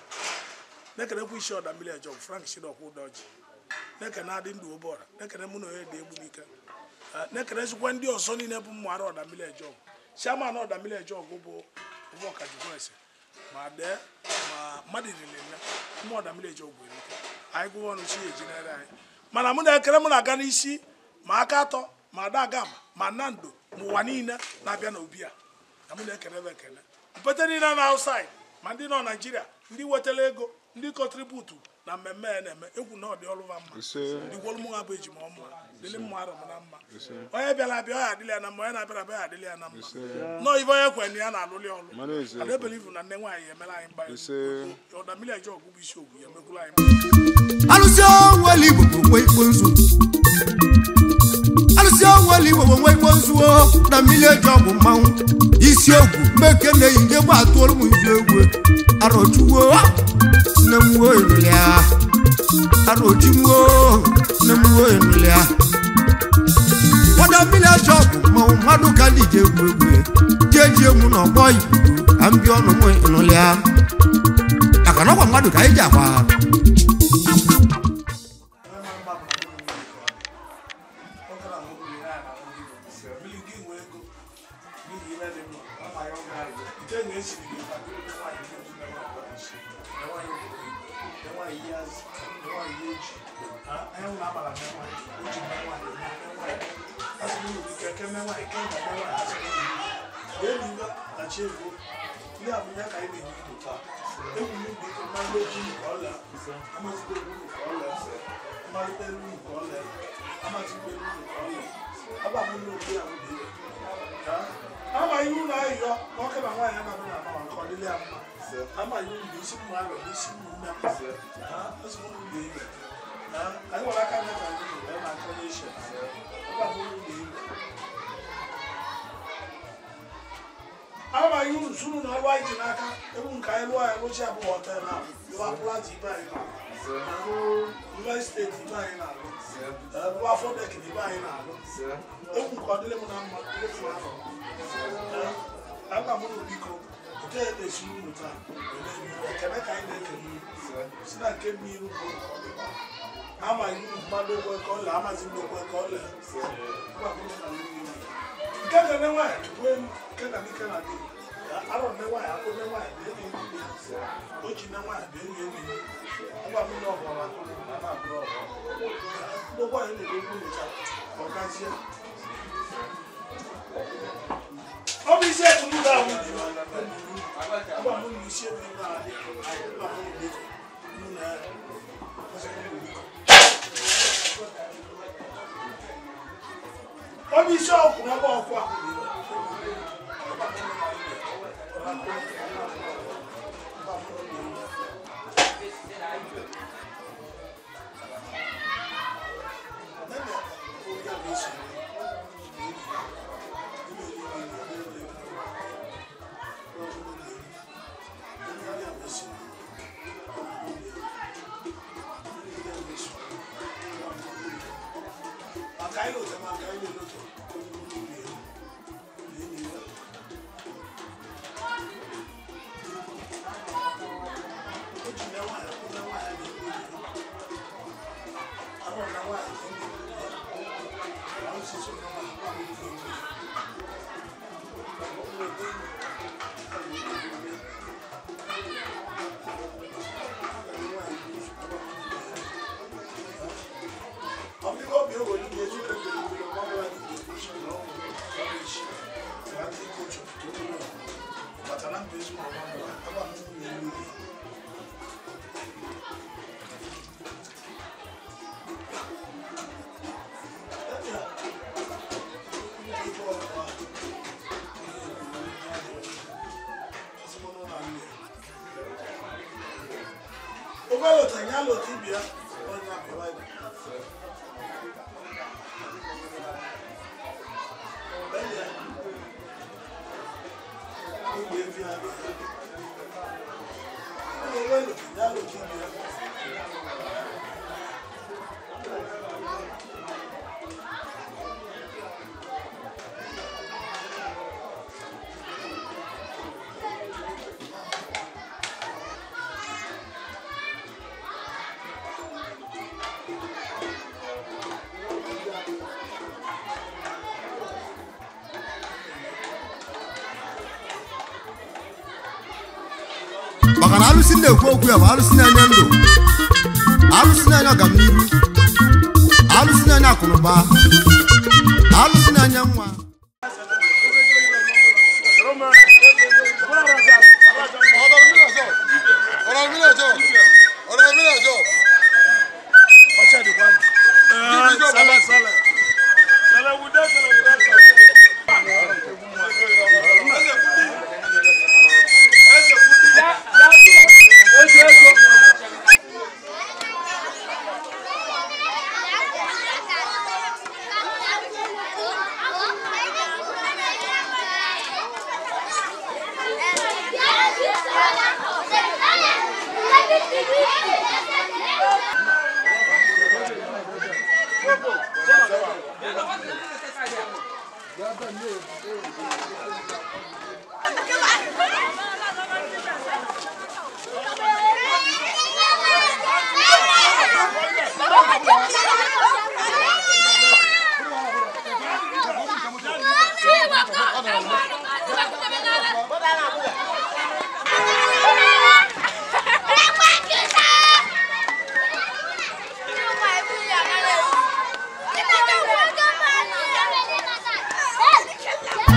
na-ekenekwa isi ọda mmiri ejọgụ Frank Chidokwu Udoji na-ekene adị ndụ obora na-ekene mụ na onye dị egbu n'ike Na-ekelezikwa ndị ọzọ niile bụ mmụ arụ Ọdamili Ejeọgụ. Chairman Ọdamili Ejeọgụ bụ Ọkajukwuese ma dee ma mmadụ riri nne ụmụ Ọdamili Ejeọgụ erike. Anyị gụwa ọnụ chi ejinere anyị. Mana mụ na-ekele mụ na-aga n'isi ma aka atọ ma ada agama ma Nnamdị ma ụwa niile na-abịa n'obi a na mụ na-ekele ebe ekele. Mpete niile na outside ma ndị nọ Naijiria ndị wetara ego ndị kọntributu na mmemme ya na-eme egwu na ọ dị ọlụva mma ndị gwọrọ mụ ha bụ ejima ọma dịlị mmụ arọ m na mma onye bịara abịa ọ ya adịlị ya na mma onye na-abịara abịa ya adịlị ya na mma nọọ ibe onye kwenye ya na-alụlị ọlụ ada ebelivu na nne nwaanyị emere anyị mgba Ọdamili Ejeọgụ bụ isi ogwu ya emekwuru anyị mma. Alụsị onwere Igbo bụ nwe ikpo nzu. Alụsị onwere Igbo bụ nwe ikpo nzu o na mmiri Ejeọgụ mmanwụ isi ogwu meke na-eyi nje gba atụọrọ m nzu egwu arọchuwo nne m wo enulia arochimwo nne m wo enulia Ọdamili Ejeọgụ mmanwụ mmadụ ka ndị ji egwu egwu jeji egwu na ọgbọ ikuku ka m bịa ọnụ m enulia maka na ọkwa mmadụ ka anyị ji akwa. Ama iwu na-ayọ nwoke na nwaanyị anaghị na anọ ka ọ dịrị ya mma. Ama iwu bụ isi mmụ arọ bụ isi mmụ ume. Isi mmụ bụ ibe. Anyị nwere aka ndị ka ndị bụ na-akọ n'ishe. Ama iwu bụ ibe. Ama iwu zuru na ọrụ anyị ji n'aka ewu nke anyị lụọ ya lụchi abụọ họtel ahụ lụọ plaza ibe anyị na-alụ lụọ steeti ibe anyị na-alụ lụọ afọ dek ibe anyị na-alụ egwu nke ọ dịrị m na mma dịrị m afọ. Aga m ụlọ biko ote esi unu taa ekele ka anyị na-ekele unu si na nke mmiri bụ amaghị unu mmadụ ekwe ka ọla amazi ndị ekwe ka ọla nke ga nne nwaanyị bụ elu nke na ike na dị arọ nne nwaanyị akụ nne nwaanyị bụ enyi enyi o ji nne nwaanyị bụ enyi enyi ngwa m ụlọ ọbụla akụ na na-abụrụ ọbụla ndị nwaanyị na-edogbu unu taa ọ gazie. Ọ bụ isi etu ndị ahụ dị mma mụ na isi ebu ndị ahụ dị mma mụ biko mụ na ọ bụ isi ọkwụ n'ebe ọkwụ ahụ dị Maka na alụsị na-ekwu okwu ya bụ alụsị na-enye ndụ, alụsị na-enye ọganihu, alụsị na-enye akụnụba, alụsị na-enye nwa.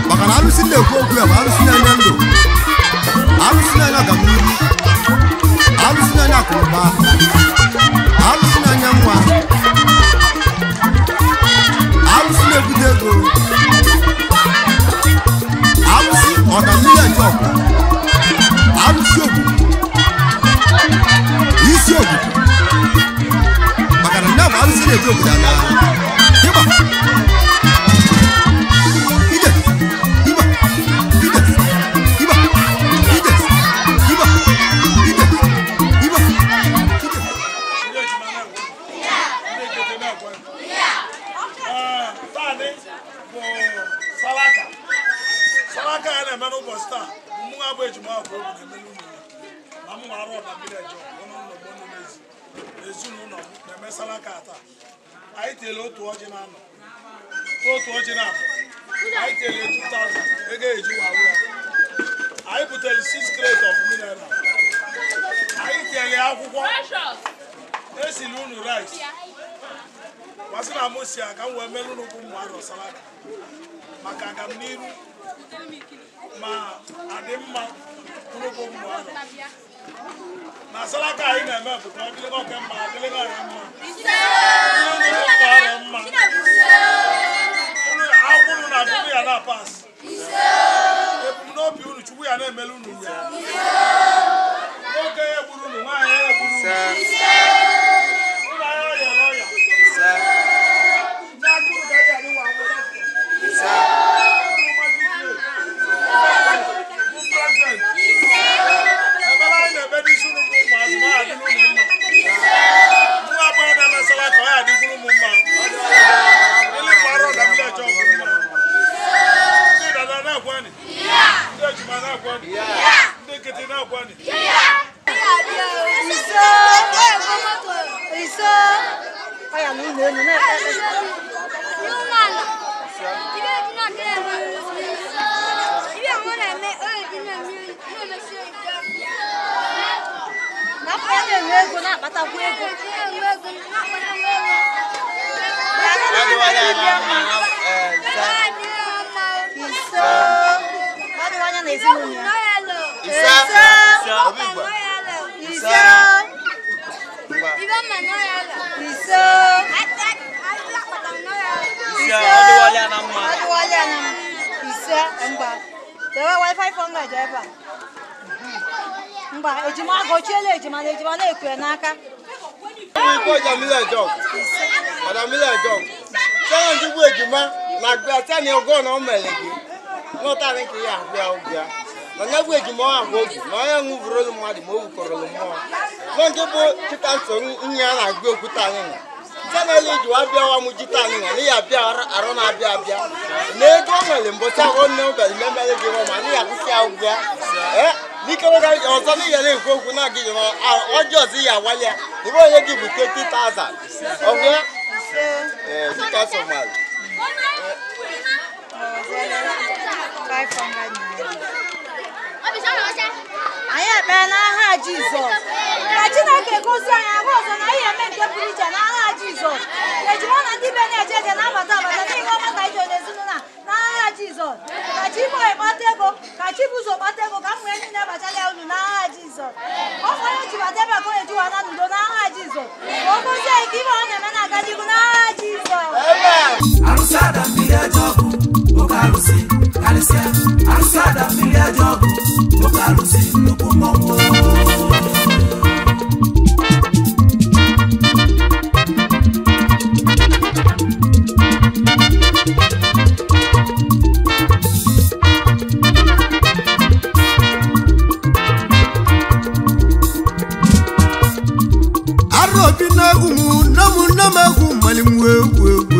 Maka na alụsị na-ekwu okwu ya bụ alụsị na-enye ndụ, alụsị na-enye ọganihu, alụsị na-enye akụnụba, alụsị na-enye nwa, alụsị na-ebute ego, alụsị ọdamiri eje ọgụ, alụsị ogbugbu, isi ogbugbu. Maka na nne bụ alụsị na-eji obodo ala. Ịgba Salaka ya na-eme n'ụbọchị taa mụ abụ ejima abụ obi na-emelu ụlọ na m arụ ọda mmiri eje ezinụlọ m na-eme salaka taa. Anyị tiele otu ọjị na-anọ otu ọjị na-abụ, anyị tiele 2000 ego eji wawu ya. Anyị butere 6 crate of mineral, anyị tiele akwụkwọ, esili unu rice kwasị na mụ si ka m wee melu n'ụkwụ ụmụ arọ salaka maka agamniru ma adị mma nnukwu ụmụ arọ na salaka anyị na-eme bụ ka ọ dịrị oke mma, adịrị ọra mma, ọra mma. Akwụkwọ unu na-agụrụ ya na pas ebumnobi unu Chukwu ya na-emelu unu ya. Nwoke ya egburu unu, nwaanyị ya egburu unu, ụlọ ahịa ọya ọya ndị akụrụ ka ihe adịwa agbụrụ. Ejima na-ekwe n'aka. Anyị ekpee n'aha Jizọs. Ka Chineke gozie anyị ahụ ọzọ na anyị eme nke pụrụ iche n'aha Jizọs. Ejima na ndị be na-eje eje na-abata abata n'ihe ọma ka anyị n'ezinụlọ a n'aha Jizọs. Ka chi boy kpata ego, ka chi bụ ụzọ kpata ego, ka m wee niile abachala ya uru n'aha Jizọs. Ọ bụ onye ji bata ebe a ka onye jiwa na n'udo n'aha Jizọs. Ka o gozie anyị ka ibe ọ na-eme na-aga n'ihu n'aha Jizọs. Arụsị ada mmiri ajọ ọgụ, oke arụsị karịsịa. Arụsị ada mmiri ajọ ọgụ, oke arụsị nnukwu mmọnwụ. Arọ bi na egwu m nne m nne m egwu mali m egwu egwu.